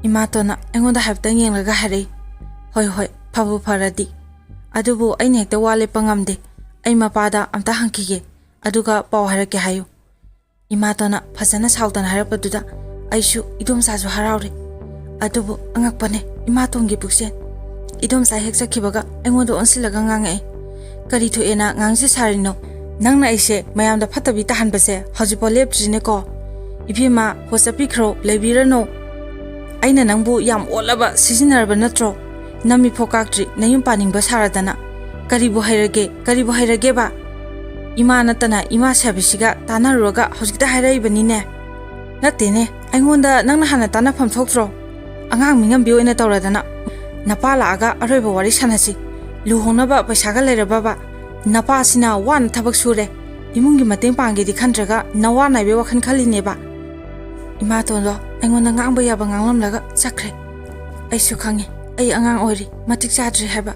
ꯏꯃꯥꯇꯣꯟꯅ ꯑꯩꯉꯣꯟꯗ ꯍꯥꯏꯐꯦꯠꯇꯪ ꯌꯦꯡꯂꯒ ꯍꯥꯏꯔꯛꯏ, "ꯍꯣꯏ, ꯍꯣꯏ, ꯐꯕꯨ ꯐꯔꯗꯤ꯫ ꯑꯗꯨꯕꯨ ꯑꯩꯅ ꯍꯦꯛꯇ ꯋꯥ ꯂꯦꯞꯄ ꯉꯝꯗꯦ꯫ ꯑꯩ ꯃꯄꯥꯗ ꯑꯝꯇ ꯍꯪꯈꯤꯒꯦ, ꯑꯗꯨꯒ ꯄꯥꯎ ꯍꯥꯏꯔꯛꯀꯦ" ꯍꯥꯏꯌꯨ꯫ ꯏꯃꯥꯇꯣꯟꯅ ꯐꯖꯅ ꯁꯥꯎꯗꯅ ꯍꯥꯏꯔꯛꯄꯗꯨꯗ ꯑꯩꯁꯨ ꯏꯗꯣꯝꯆꯥꯁꯨ ꯍꯔꯥꯎꯔꯦ꯫ ꯑꯗꯨꯕꯨ ꯑꯉꯛꯄꯅꯦ, ꯏꯃꯥꯇꯣꯟꯒꯤ ꯄꯨꯛꯆꯦꯜ꯫ ꯏꯗꯣꯝꯆꯥ ꯍꯦꯛ ꯆꯠꯈꯤꯕꯒ ꯑꯩꯉꯣꯟꯗ ꯑꯣꯟꯁꯤꯜꯂꯒ ꯉꯥꯡꯉꯛꯑꯦ꯫ "ꯀꯔꯤ ꯊꯣꯛꯑꯦꯅ ꯉꯥꯡꯁꯦ ꯁꯥꯔꯤꯅꯣ? ꯅꯪꯅ ꯑꯩꯁꯦ ꯃꯌꯥꯝꯗ ꯐꯠꯇꯕꯤ ꯇꯥꯍꯟꯕꯁꯦ ꯍꯧꯖꯤꯛꯐꯥꯎ ꯂꯦꯞꯇ꯭ꯔꯤꯅꯦꯀꯣ? ꯏꯕꯦꯝꯃ, ꯍꯣ ꯆꯠꯄꯤꯈ꯭ꯔꯣ, ꯂꯩꯕꯤꯔꯅꯨ꯫ ꯑꯩꯅ ꯅꯪꯕꯨ ꯌꯥꯝ ꯑꯣꯠꯂꯕ, ꯁꯤꯖꯤꯟꯅꯔꯕ ꯅꯠꯇ꯭ꯔꯣ? ꯅꯃꯤꯠꯐꯥꯎ ꯀꯥꯛꯇ꯭ꯔꯤ, ꯅꯌꯨꯝ ꯄꯥꯅꯤꯡꯕ ꯁꯥꯔꯗꯅ꯫ ꯀꯔꯤꯕꯨ ꯍꯩꯔꯒꯦ, ꯀꯔꯤꯕꯨ ꯍꯩꯔꯒꯦꯕ? ꯏꯃꯥ ꯅꯠꯇꯅ ꯏꯃꯥ ꯁꯥꯕꯤꯁꯤꯒ ꯇꯥꯟꯅꯔꯨꯔꯒ ꯍꯧꯖꯤꯛꯇ ꯍꯥꯏꯔꯛꯏꯕꯅꯤꯅꯦ꯫ ꯅꯠꯇꯦꯅꯦ, ꯑꯩꯉꯣꯟꯗ ꯅꯪꯅ ꯍꯥꯟꯅ ꯇꯥꯟꯅꯐꯝ ꯊꯣꯛꯇ꯭ꯔꯣ? ꯑꯉꯥꯡ ꯃꯤꯉꯝꯕꯤ ꯑꯣꯏꯅ ꯇꯧꯔꯗꯅ꯫ ꯅꯄꯥ ꯂꯥꯛꯑꯒ ꯑꯔꯣꯏꯕ ꯋꯥꯔꯤ ꯁꯥꯟꯅꯁꯤ꯫ ꯂꯨꯍꯣꯡꯅꯕ ꯄꯩꯁꯥꯒ ꯂꯩꯔꯕꯕ? ꯅꯄꯥꯁꯤꯅ ꯋꯥꯅ ꯊꯕꯛ ꯁꯨꯔꯦ, ꯏꯃꯨꯡꯒꯤ ꯃꯇꯦꯡ ꯄꯥꯡꯒꯦꯗꯤ ꯈꯟꯗ꯭ꯔꯒ ꯅꯋꯥ ꯅꯥꯏꯕꯩ ꯋꯥꯈꯜ ꯈꯜꯂꯤꯅꯦꯕ?" ꯏꯃꯥꯇꯣꯟꯗꯣ ꯑꯩꯉꯣꯟꯗ ꯉꯥꯡꯕ ꯌꯥꯕ ꯉꯥꯡꯂꯝꯂꯒ ꯆꯠꯈ꯭ꯔꯦ꯫ ꯑꯩꯁꯨ ꯈꯪꯉꯤ, ꯑꯩ ꯑꯉꯥꯡ ꯑꯣꯏꯔꯤ, ꯃꯇꯤꯛ ꯆꯥꯗ꯭ꯔꯤ ꯍꯥꯏꯕ꯫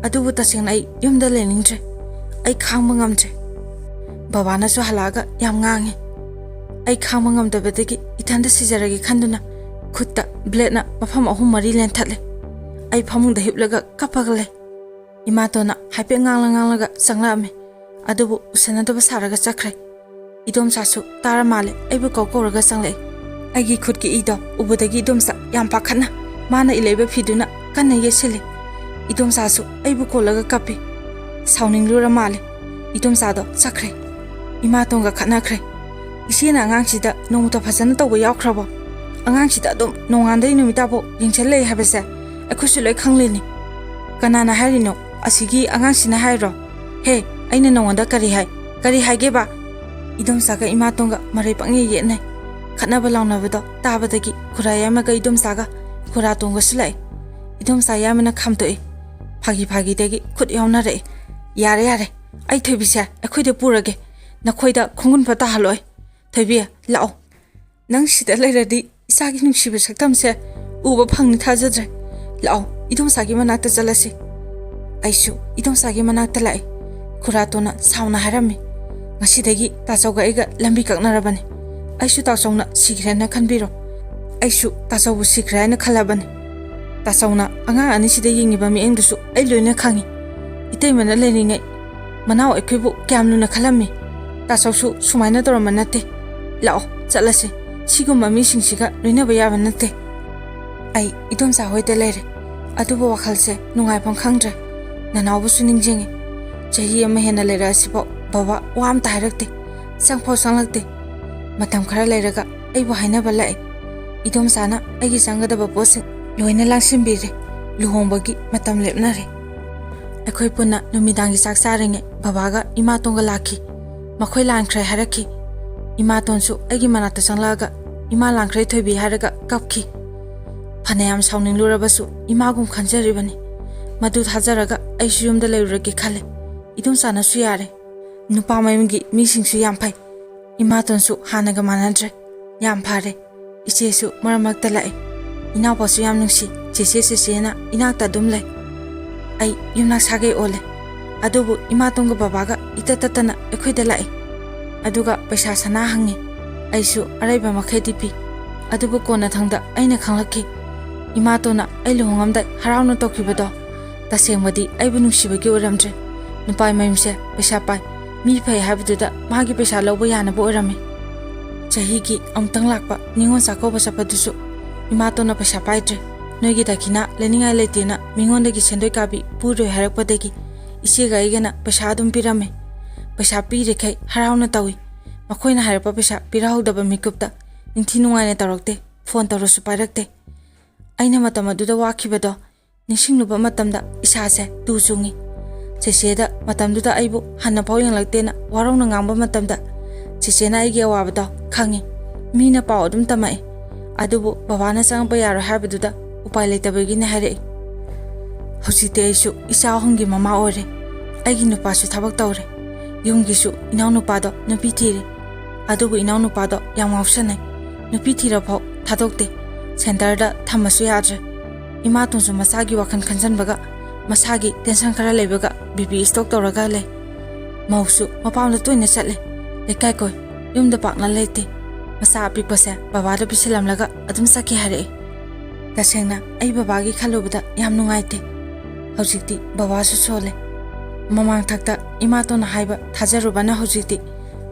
ꯑꯗꯨꯕꯨ ꯇꯁꯦꯡꯅ ꯑꯩ ꯌꯨꯝꯗ ꯂꯩꯅꯤꯡꯗ꯭ꯔꯦ꯫ ꯑꯩ ꯈꯥꯡꯕ ꯉꯝꯗ꯭ꯔꯦ꯫ ꯕꯕꯥꯅꯁꯨ ꯍꯜꯂꯛꯑꯒ ꯌꯥꯝ ꯉꯥꯡꯉꯤ꯫ ꯑꯩ ꯈꯥꯡꯕ ꯉꯝꯗꯕꯗꯒꯤ ꯏꯊꯟꯗ ꯁꯤꯖꯔꯒꯦ ꯈꯟꯗꯨꯅ ꯈꯨꯠꯇ ꯕ꯭ꯂꯦꯗꯅ ꯃꯐꯝ ꯑꯍꯨꯝ ꯃꯔꯤ ꯂꯦꯟꯊꯠꯂꯦ꯫ ꯑꯩ ꯐꯃꯨꯡꯗ ꯍꯤꯞꯂꯒ ꯀꯞꯄꯒ ꯂꯩ꯫ ꯏꯃꯥꯇꯣꯟꯅ ꯍꯥꯏꯐꯦꯠ ꯉꯥꯡꯂ ꯉꯥꯡꯂꯒ ꯆꯪꯂꯛꯑꯝꯃꯤ꯫ ꯑꯗꯨꯕꯨ ꯎꯁꯟꯅꯗꯕ ꯁꯥꯔꯒ ꯆꯠꯈ꯭ꯔꯦ꯫ ꯏꯗꯣꯝꯆꯥꯁꯨ ꯇꯥꯔ ꯃꯥꯜꯂꯦ, ꯑꯩꯕꯨ ꯀꯧ ꯀꯧꯔꯒ ꯆꯪꯂꯛꯑꯦ꯫ ꯑꯩꯒꯤ ꯈꯨꯠꯀꯤ ꯏꯗꯣ ꯎꯕꯗꯒꯤ ꯏꯗꯣꯝꯆꯥ ꯌꯥꯝ ꯄꯥꯈꯠꯅ ꯃꯥꯅ ꯏꯜꯂꯛꯏꯕ ꯐꯤꯗꯨꯅ ꯀꯟꯅ ꯌꯦꯠꯁꯤꯜꯂꯤ꯫ ꯏꯗꯣꯝꯆꯥꯁꯨ ꯑꯩꯕꯨ ꯀꯣꯜꯂꯒ ꯀꯞꯄꯤ꯫ ꯁꯥꯎꯅꯤꯡꯂꯨꯔ ꯃꯥꯜꯂꯦ꯫ ꯏꯗꯣꯝꯆꯥꯗꯣ ꯆꯠꯈ꯭ꯔꯦ꯫ ꯏꯃꯥꯇꯣꯟꯒ ꯈꯠꯅꯈ꯭ꯔꯦ꯫ ꯏꯆꯦꯅ ꯑꯉꯥꯡꯁꯤꯗ ꯅꯣꯡꯃꯇ ꯐꯖꯅ ꯇꯧꯕ ꯌꯥꯎꯈ꯭ꯔꯕꯣ? ꯑꯉꯥꯡꯁꯤꯗ ꯑꯗꯨꯝ ꯅꯣꯡꯉꯥꯟꯗꯩ ꯅꯨꯃꯤꯠ ꯇꯥꯕꯧ ꯌꯦꯡꯁꯤꯜ ꯂꯩ ꯍꯥꯏꯕꯁꯦ ꯑꯩꯈꯣꯏꯁꯨ ꯂꯣꯏ ꯈꯪꯂꯤꯅꯤ꯫ ꯀꯅꯥꯅ ꯍꯥꯏꯔꯤꯅꯣ? ꯑꯁꯤꯒꯤ ꯑꯉꯥꯡꯁꯤꯅ ꯍꯥꯏꯔꯣ? ꯍꯦ, ꯑꯩꯅ ꯅꯉꯣꯟꯗ ꯀꯔꯤ ꯍꯥꯏ? ꯀꯔꯤ ꯍꯥꯏꯒꯦꯕ? ꯏꯗꯣꯝꯆꯥꯒ ꯏꯃꯥꯇꯣꯟꯒ ꯃꯔꯩ ꯄꯪꯌꯦꯠ ꯌꯦꯠꯅꯩ꯫ ꯈꯠꯅꯕ ꯂꯥꯎꯅꯕꯗꯣ ꯇꯥꯕꯗꯒꯤ ꯈꯨꯔꯥ ꯌꯥꯏꯃꯒ ꯏꯗꯣꯝꯆꯥꯒ ꯈꯨꯔꯥꯇꯣꯟꯒꯁꯨ ꯂꯥꯛꯑꯦ꯫ ꯏꯗꯣꯝꯆꯥ ꯌꯥꯏꯃꯅ ꯈꯥꯝꯗꯣꯛꯑꯦ꯫ ꯐꯥꯒꯤ ꯐꯥꯒꯤꯗꯒꯤ ꯈꯨꯠ ꯌꯥꯎꯅꯔꯛꯑꯦ꯫ "ꯌꯥꯔꯦ, ꯌꯥꯔꯦ, ꯑꯩ ꯊꯣꯏꯕꯤꯁꯦ ꯑꯩꯈꯣꯏꯗ ꯄꯨꯔꯒꯦ꯫ ꯅꯈꯣꯏꯗ ꯈꯣꯡꯒꯨꯟ ꯐꯥꯎ ꯇꯥꯍꯜꯂꯣꯏ꯫ ꯊꯣꯏꯕꯤ, ꯂꯥꯛꯑꯣ꯫ ꯅꯪ ꯁꯤꯗ ꯂꯩꯔꯗꯤ ꯏꯆꯥꯒꯤ ꯅꯨꯡꯁꯤꯕ ꯁꯛꯇꯝꯁꯦ ꯎꯕ ꯐꯪꯅꯤ ꯊꯥꯖꯗ꯭ꯔꯦ꯫ ꯂꯥꯛꯑꯣ, ꯏꯗꯣꯝꯆꯥꯒꯤ ꯃꯅꯥꯛꯇ ꯆꯠꯂꯁꯤ꯫" ꯑꯩꯁꯨ ꯏꯗꯣꯝꯆꯥꯒꯤ ꯃꯅꯥꯛꯇ ꯂꯥꯛꯑꯦ꯫ ꯈꯨꯔꯥꯇꯣꯟꯅ ꯁꯥꯎꯅ ꯍꯥꯏꯔꯝꯃꯤ, "ꯉꯁꯤꯗꯒꯤ ꯇꯥꯆꯧꯒ ꯑꯩꯒ ꯂꯝꯕꯤ ꯀꯛꯅꯔꯕꯅꯤ꯫ ꯑꯩꯁꯨ ꯇꯥꯆꯧꯅ ꯁꯤꯈ꯭ꯔꯦꯅ ꯈꯟꯕꯤꯔꯣ꯫ ꯑꯩꯁꯨ ꯇꯥꯆꯧꯕꯨ ꯁꯤꯈ꯭ꯔꯦ ꯍꯥꯏꯅ ꯈꯜꯂꯕꯅꯤ꯫ ꯇꯥꯆꯧꯅ ꯑꯉꯥꯡ ꯑꯅꯤꯁꯤꯗ ꯌꯦꯡꯉꯤꯕ ꯃꯤꯠꯌꯦꯡꯗꯨꯁꯨ ꯑꯩ ꯂꯣꯏꯅ ꯈꯪꯉꯤ꯫ ꯏꯇꯩꯃꯅ ꯂꯩꯔꯤꯉꯩ ꯃꯅꯥꯎ ꯑꯩꯈꯣꯏꯕꯨ ꯀꯌꯥꯝ ꯂꯨꯅ ꯈꯜꯂꯝꯃꯤ꯫ ꯇꯥꯆꯧꯁꯨ ꯁꯨꯃꯥꯏꯅ ꯇꯧꯔꯝꯕ ꯅꯠꯇꯦ꯫ ꯂꯥꯛꯑꯣ, ꯆꯠꯂꯁꯤ꯫ ꯁꯤꯒꯨꯝꯕ ꯃꯤꯁꯤꯡꯁꯤꯒ ꯂꯣꯏꯅꯕ ꯌꯥꯕ ꯅꯠꯇꯦ꯫" ꯑꯩ ꯏꯗꯣꯝꯆꯥ ꯍꯣꯏꯗ ꯂꯩꯔꯦ꯫ ꯑꯗꯨꯕꯨ ꯋꯥꯈꯜꯁꯦ ꯅꯨꯡꯉꯥꯏꯐꯝ ꯈꯪꯗ꯭ꯔꯦ꯫ ꯅꯅꯥꯎꯕꯨꯁꯨ ꯅꯤꯡꯁꯤꯡꯉꯤ꯫ ꯆꯍꯤ ꯑꯃ ꯍꯦꯟꯅ ꯂꯩꯔꯛꯑꯁꯤꯐꯥꯎ ꯕꯕꯥ ꯋꯥ ꯑꯝꯇ ꯍꯥꯏꯔꯛꯇꯦ꯫ ꯆꯪꯐꯥꯎ ꯆꯪꯂꯛꯇꯦ꯫ ꯃꯇꯝ ꯈꯔ ꯂꯩꯔꯒ ꯑꯩꯕꯨ ꯍꯥꯏꯅꯕ ꯂꯥꯛꯑꯦ꯫ ꯏꯗꯣꯝꯆꯥꯅ ꯑꯩꯒꯤ ꯆꯪꯒꯗꯕ ꯄꯣꯠꯁꯤꯡ ꯂꯣꯏꯅ ꯂꯥꯡꯁꯤꯟꯕꯤꯔꯦ꯫ ꯂꯨꯍꯣꯡꯕꯒꯤ ꯃꯇꯝ ꯂꯦꯞꯅꯔꯦ꯫ ꯑꯩꯈꯣꯏ ꯄꯨꯟꯅ ꯅꯨꯃꯤꯗꯥꯡꯒꯤ ꯆꯥꯛ ꯆꯥꯔꯤꯉꯩ ꯕꯕꯥꯒ ꯏꯃꯥꯇꯣꯟꯒ ꯂꯥꯛꯈꯤ꯫ ꯃꯈꯣꯏ ꯂꯥꯟꯈ꯭ꯔꯦ ꯍꯥꯏꯔꯛꯈꯤ꯫ ꯏꯃꯥꯇꯣꯟꯁꯨ ꯑꯩꯒꯤ ꯃꯅꯥꯛꯇ ꯆꯪꯂꯛꯑꯒ "ꯏꯃꯥ ꯂꯥꯟꯈ꯭ꯔꯦ ꯊꯣꯏꯕꯤ" ꯍꯥꯏꯔꯒ ꯀꯞꯈꯤ꯫ ꯐꯅꯌꯥꯝ ꯁꯥꯎꯅꯤꯡꯂꯨꯔꯕꯁꯨ ꯏꯃꯥꯒꯨꯝ ꯈꯟꯖꯔꯤꯕꯅꯤ꯫ ꯃꯗꯨ ꯊꯥꯖꯔꯒ ꯑꯩꯁꯨ ꯌꯨꯝꯗ ꯂꯩꯔꯨꯔꯒꯦ ꯈꯜꯂꯦ꯫ ꯏꯗꯣꯝꯆꯥꯅꯁꯨ ꯌꯥꯔꯦ꯫ ꯅꯨꯄꯥ ꯃꯌꯨꯝꯒꯤ ꯃꯤꯁꯤꯡꯁꯨ ꯌꯥꯝ ꯐꯩ꯫ ꯏꯃꯥꯇꯣꯟꯁꯨ ꯍꯥꯟꯅꯒ ꯃꯥꯟꯅꯗ꯭ꯔꯦ꯫ ꯌꯥꯝ ꯐꯔꯦ꯫ ꯏꯆꯦꯁꯨ ꯃꯔꯛ ꯃꯔꯛꯇ ꯂꯥꯛꯑꯦ꯫ ꯏꯅꯥꯎꯄꯥꯁꯨ ꯌꯥꯝ ꯅꯨꯡꯁꯤ꯫ "ꯆꯦꯆꯦ, ꯆꯦꯆꯦꯅ ꯏꯅꯥꯛꯇ ꯑꯗꯨꯝ ꯂꯩ꯫" ꯑꯩ ꯌꯨꯝꯅꯥꯛ ꯁꯥꯒꯩ ꯑꯣꯜꯂꯦ꯫ ꯑꯗꯨꯕꯨ ꯏꯃꯥꯇꯣꯟꯒ ꯕꯕꯥꯒ ꯏꯇꯠ ꯇꯠꯇꯅ ꯑꯩꯈꯣꯏꯗ ꯂꯥꯛꯏ꯫ ꯑꯗꯨꯒ ꯄꯩꯁꯥ ꯁꯅꯥ ꯍꯪꯉꯤ꯫ ꯑꯩꯁꯨ ꯑꯔꯩꯕ ꯃꯈꯩꯗꯤ ꯄꯤ꯫ ꯑꯗꯨꯕꯨ ꯀꯣꯟꯅꯊꯪꯗ ꯑꯩꯅ ꯈꯪꯂꯛꯈꯤ, ꯏꯃꯥꯇꯣꯟꯅ ꯑꯩ ꯂꯨꯍꯣꯡꯉꯝꯗꯥꯏ ꯍꯔꯥꯎꯅ ꯇꯧꯈꯤꯕꯗꯣ ꯇꯁꯦꯡꯕꯗꯤ ꯑꯩꯕꯨ ꯅꯨꯡꯁꯤꯕꯒꯤ ꯑꯣꯏꯔꯝꯗ꯭ꯔꯦ꯫ ꯅꯨꯄꯥ ꯃꯌꯨꯝꯁꯦ ꯄꯩꯁꯥ ꯄꯥꯏ, ꯃꯤ ꯐꯩ ꯍꯥꯏꯕꯗꯨꯗ ꯃꯥꯒꯤ ꯄꯩꯁꯥ ꯂꯧꯕ ꯌꯥꯅꯕ ꯑꯣꯏꯔꯝꯃꯤ꯫ ꯆꯍꯤꯒꯤ ꯑꯃꯨꯛꯇꯪ ꯂꯥꯛꯄ ꯅꯤꯉꯣꯜ ꯆꯥꯛꯀꯧꯕ ꯆꯠꯄꯗꯨꯁꯨ ꯏꯃꯥꯇꯣꯟꯅ ꯄꯩꯁꯥ ꯄꯥꯏꯗ꯭ꯔꯦ, ꯅꯣꯏꯒꯤ ꯗꯈꯤꯅꯥ ꯂꯩꯅꯤꯡꯉꯥꯏ ꯂꯩꯇꯦꯅ ꯃꯤꯉꯣꯟꯗꯒꯤ ꯁꯦꯟꯗꯣꯏ ꯀꯥꯕꯤ ꯄꯨꯔꯣꯏ ꯍꯥꯏꯔꯛꯄꯗꯒꯤ ꯏꯆꯦꯒ ꯑꯩꯒꯅ ꯄꯩꯁꯥ ꯑꯗꯨꯝ ꯄꯤꯔꯝꯃꯦ꯫ ꯄꯩꯁꯥ ꯄꯤꯔꯤꯈꯩ ꯍꯔꯥꯎꯅ ꯇꯧꯏ꯫ ꯃꯈꯣꯏꯅ ꯍꯥꯏꯔꯛꯄ ꯄꯩꯁꯥ ꯄꯤꯔꯛꯍꯧꯗꯕ ꯃꯤꯀꯨꯞꯇ ꯅꯤꯡꯊꯤ ꯅꯨꯡꯉꯥꯏꯅ ꯇꯧꯔꯛꯇꯦ꯫ ꯐꯣꯟ ꯇꯧꯔꯁꯨ ꯄꯥꯏꯔꯛꯇꯦ꯫ ꯑꯩꯅ ꯃꯇꯝ ꯑꯗꯨꯗ ꯋꯥꯈꯤꯕꯗꯣ ꯅꯤꯡꯁꯤꯡꯂꯨꯕ ꯃꯇꯝꯗ ꯏꯁꯥꯁꯦ ꯇꯨ ꯆꯨꯡꯉꯤ꯫ ꯆꯦꯆꯦꯗ ꯃꯇꯝꯗꯨꯗ ꯑꯩꯕꯨ ꯍꯟꯅ ꯐꯥꯎ ꯌꯦꯡꯂꯛꯇꯦꯅ ꯋꯥꯔꯧꯅ ꯉꯥꯡꯕ ꯃꯇꯝꯗ ꯆꯦꯆꯦꯅ ꯑꯩꯒꯤ ꯑꯋꯥꯕꯗꯣ ꯈꯪꯉꯤ꯫ ꯃꯤꯅ ꯄꯥꯎ ꯑꯗꯨꯝ ꯇꯝꯃꯛꯏ, ꯑꯗꯨꯕꯨ ꯕꯕꯥꯅ ꯆꯪꯉꯛꯄ ꯌꯥꯔꯣꯏ ꯍꯥꯏꯕꯗꯨꯗ ꯎꯄꯥꯏ ꯂꯩꯇꯕꯒꯤꯅꯦ ꯍꯥꯏꯔꯛꯏ꯫ ꯍꯧꯖꯤꯛꯇꯤ ꯑꯩꯁꯨ ꯏꯆꯥ ꯑꯍꯨꯝꯒꯤ ꯃꯃꯥ ꯑꯣꯏꯔꯦ꯫ ꯑꯩꯒꯤ ꯅꯨꯄꯥꯁꯨ ꯊꯕꯛ ꯇꯧꯔꯦ꯫ ꯌꯨꯝꯒꯤꯁꯨ ꯏꯅꯥꯎꯅꯨꯄꯥꯗꯣ ꯅꯨꯄꯤ ꯊꯤꯔꯦ꯫ ꯑꯗꯨꯕꯨ ꯏꯅꯥꯎꯅꯨꯄꯥꯗꯣ ꯌꯥꯝ ꯉꯥꯎꯁꯟꯅꯩ꯫ ꯅꯨꯄꯤ ꯊꯤꯔꯐꯥꯎ ꯊꯥꯗꯣꯛꯇꯦ꯫ ꯁꯦꯟꯇꯔꯗ ꯊꯝꯃꯁꯨ ꯌꯥꯗ꯭ꯔꯦ꯫ ꯏꯃꯥꯇꯣꯟꯁꯨ ꯃꯁꯥꯒꯤ ꯋꯥꯈꯜ ꯈꯟꯖꯟꯕꯒ, ꯃꯁꯥꯒꯤ ꯇꯦꯟꯁꯟ ꯈꯔ ꯂꯩꯕꯒ ꯕꯤ ꯄꯤ ꯁ꯭ꯇꯣꯛ ꯇꯧꯔꯒ ꯂꯩ꯫ ꯃꯧꯁꯨ ꯃꯄꯥꯝꯗ ꯇꯣꯏꯅ ꯆꯠꯂꯦ꯫ ꯂꯩꯀꯥꯏ ꯀꯣꯏ, ꯌꯨꯝꯗ ꯄꯥꯛꯅ ꯂꯩꯇꯦ꯫ ꯃꯆꯥ ꯑꯄꯤꯛꯄꯁꯦ ꯕꯕꯥꯗ ꯄꯤꯁꯤꯜꯂꯝꯂꯒ ꯑꯗꯨꯝ ꯆꯠꯈꯤ ꯍꯥꯏꯔꯛꯏ꯫ ꯇꯁꯦꯡꯅ ꯑꯩ ꯕꯕꯥꯒꯤ ꯈꯜꯂꯨꯕꯗ ꯌꯥꯝ ꯅꯨꯡꯉꯥꯏꯇꯦ꯫ ꯍꯧꯖꯤꯛꯇꯤ ꯕꯕꯥꯁꯨ ꯁꯣꯜꯂꯦ꯫ ꯃꯃꯥꯡꯊꯛꯇ ꯏꯃꯥꯇꯣꯟꯅ ꯍꯥꯏꯕ ꯊꯥꯖꯔꯨꯕꯅ ꯍꯧꯖꯤꯛꯇꯤ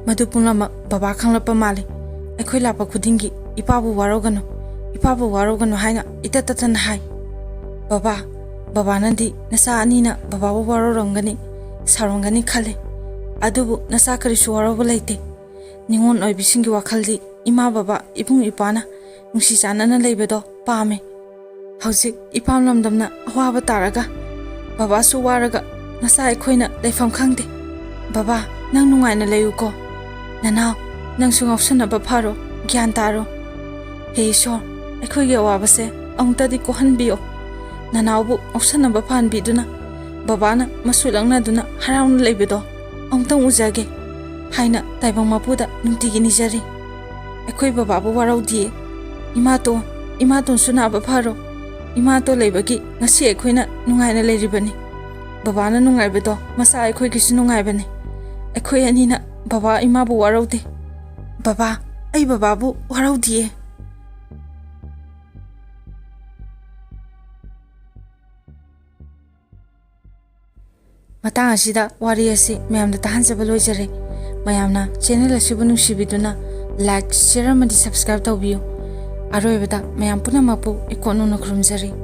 ꯃꯗꯨ ꯄꯨꯝꯅꯃꯛ ꯕꯕꯥ ꯈꯪꯂꯛꯄ ꯃꯥꯜꯂꯤ꯫ ꯑꯩꯈꯣꯏ ꯂꯥꯛꯄ ꯈꯨꯗꯤꯡꯒꯤ "ꯏꯄꯥꯕꯨ ꯋꯥꯔꯧꯒꯅꯨ, ꯏꯄꯥꯕꯨ ꯋꯥꯔꯧꯒꯅꯨ" ꯍꯥꯏꯅ ꯏꯇꯠ ꯇꯠꯇꯅ ꯍꯥꯏ꯫ "ꯕꯕꯥ, ꯕꯕꯥꯅꯗꯤ ꯅꯆꯥ ꯑꯅꯤꯅ ꯕꯕꯥꯕꯨ ꯋꯥꯔꯧꯔꯝꯒꯅꯤ, ꯁꯥꯎꯔꯝꯒꯅꯤ ꯈꯜꯂꯤ꯫ ꯑꯗꯨꯕꯨ ꯅꯆꯥ ꯀꯔꯤꯁꯨ ꯋꯥꯔꯧꯕ ꯂꯩꯇꯦ꯫ ꯅꯤꯉꯣꯜ ꯑꯣꯏꯕꯤꯁꯤꯡꯒꯤ ꯋꯥꯈꯜꯗꯤ ꯏꯃꯥ ꯕꯕꯥ, ꯏꯕꯨꯡ ꯏꯄ꯭ꯋꯥꯅ ꯅꯨꯡꯁꯤ ꯆꯥꯟꯅꯅ ꯂꯩꯕꯗꯣ ꯄꯥꯝꯃꯦ꯫ ꯍꯧꯖꯤꯛ ꯏꯄꯥꯝ ꯂꯝꯗꯝꯅ ꯑꯋꯥꯕ ꯇꯥꯔꯒ, ꯕꯕꯥꯁꯨ ꯋꯥꯔꯒ, ꯅꯆꯥ ꯑꯩꯈꯣꯏꯅ ꯂꯩꯐꯝ ꯈꯪꯗꯦ꯫ ꯕꯕꯥ, ꯅꯪ ꯅꯨꯡꯉꯥꯏꯅ ꯂꯩꯌꯨꯀꯣ꯫ ꯅꯅꯥꯎ, ꯅꯪꯁꯨ ꯉꯥꯎꯁꯟꯅꯕ ꯐꯔꯣ, ꯒ꯭ꯌꯥꯟ ꯇꯥꯔꯣ꯫ ꯍꯦ ꯏꯁꯣꯔ, ꯑꯩꯈꯣꯏꯒꯤ ꯑꯋꯥꯕꯁꯦ ꯑꯃꯨꯛꯇꯗꯤ ꯀꯣꯛꯍꯟꯕꯤꯌꯣ꯫ ꯅꯅꯥꯎꯕꯨ ꯉꯥꯎꯁꯟꯅꯕ ꯐꯍꯟꯕꯤꯗꯨꯅ, ꯕꯕꯥꯅ ꯃꯁꯨ ꯂꯛꯅꯗꯨꯅ ꯍꯔꯥꯎꯅ ꯂꯩꯕꯗꯣ ꯑꯃꯨꯛꯇꯪ ꯎꯖꯒꯦ" ꯍꯥꯏꯅ ꯇꯥꯏꯕꯪ ꯃꯄꯨꯗ ꯅꯨꯡꯇꯤꯒꯤ ꯅꯤꯖꯔꯤ꯫ ꯑꯩꯈꯣꯏ ꯕꯕꯥꯕꯨ ꯋꯥꯔꯧꯗꯤꯌꯦ꯫ ꯏꯃꯥꯇꯣꯟ, ꯏꯃꯥꯇꯣꯟꯁꯨ ꯅꯥꯕ ꯐꯔꯣ꯫ ꯏꯃꯥꯇꯣꯟ ꯂꯩꯕꯒꯤ ꯉꯁꯤ ꯑꯩꯈꯣꯏꯅ ꯅꯨꯡꯉꯥꯏꯅ ꯂꯩꯔꯤꯕꯅꯤ꯫ ꯕꯕꯥꯅ ꯅꯨꯡꯉꯥꯏꯕꯗꯣ ꯃꯆꯥ ꯑꯩꯈꯣꯏꯒꯤꯁꯨ ꯅꯨꯡꯉꯥꯏꯕꯅꯤ꯫ ꯑꯩꯈꯣꯏ ꯑꯅꯤꯅ ꯕꯕꯥ ꯏꯃꯥꯕꯨ ꯋꯥꯔꯧꯗꯦ꯫ ꯕꯕꯥ, ꯑꯩ ꯕꯕꯥꯕꯨ ꯋꯥꯔꯧꯗꯤꯌꯦ꯫ ꯃꯇꯥꯡ ꯑꯁꯤꯗ ꯋꯥꯔꯤ ꯑꯁꯤ ꯃꯌꯥꯝꯗ ꯇꯥꯍꯟꯖꯕ ꯂꯣꯏꯖꯔꯦ꯫ ꯃꯌꯥꯝꯅ ꯆꯦꯅꯦꯜ ꯑꯁꯤꯕꯨ ꯅꯨꯡꯁꯤꯕꯤꯗꯨꯅ ꯂꯥꯏꯛ, ꯁꯤꯌꯔ ꯑꯃꯗꯤ ꯁꯕꯁꯀ꯭ꯔꯥꯏꯕ ꯇꯧꯕꯤꯌꯨ꯫ ꯑꯔꯣꯏꯕꯗ ꯃꯌꯥꯝ ꯄꯨꯝꯅꯃꯛꯄꯨ ꯏꯀꯣꯟ ꯅꯧꯅ ꯈꯨꯔꯨꯝꯖꯔꯤ꯫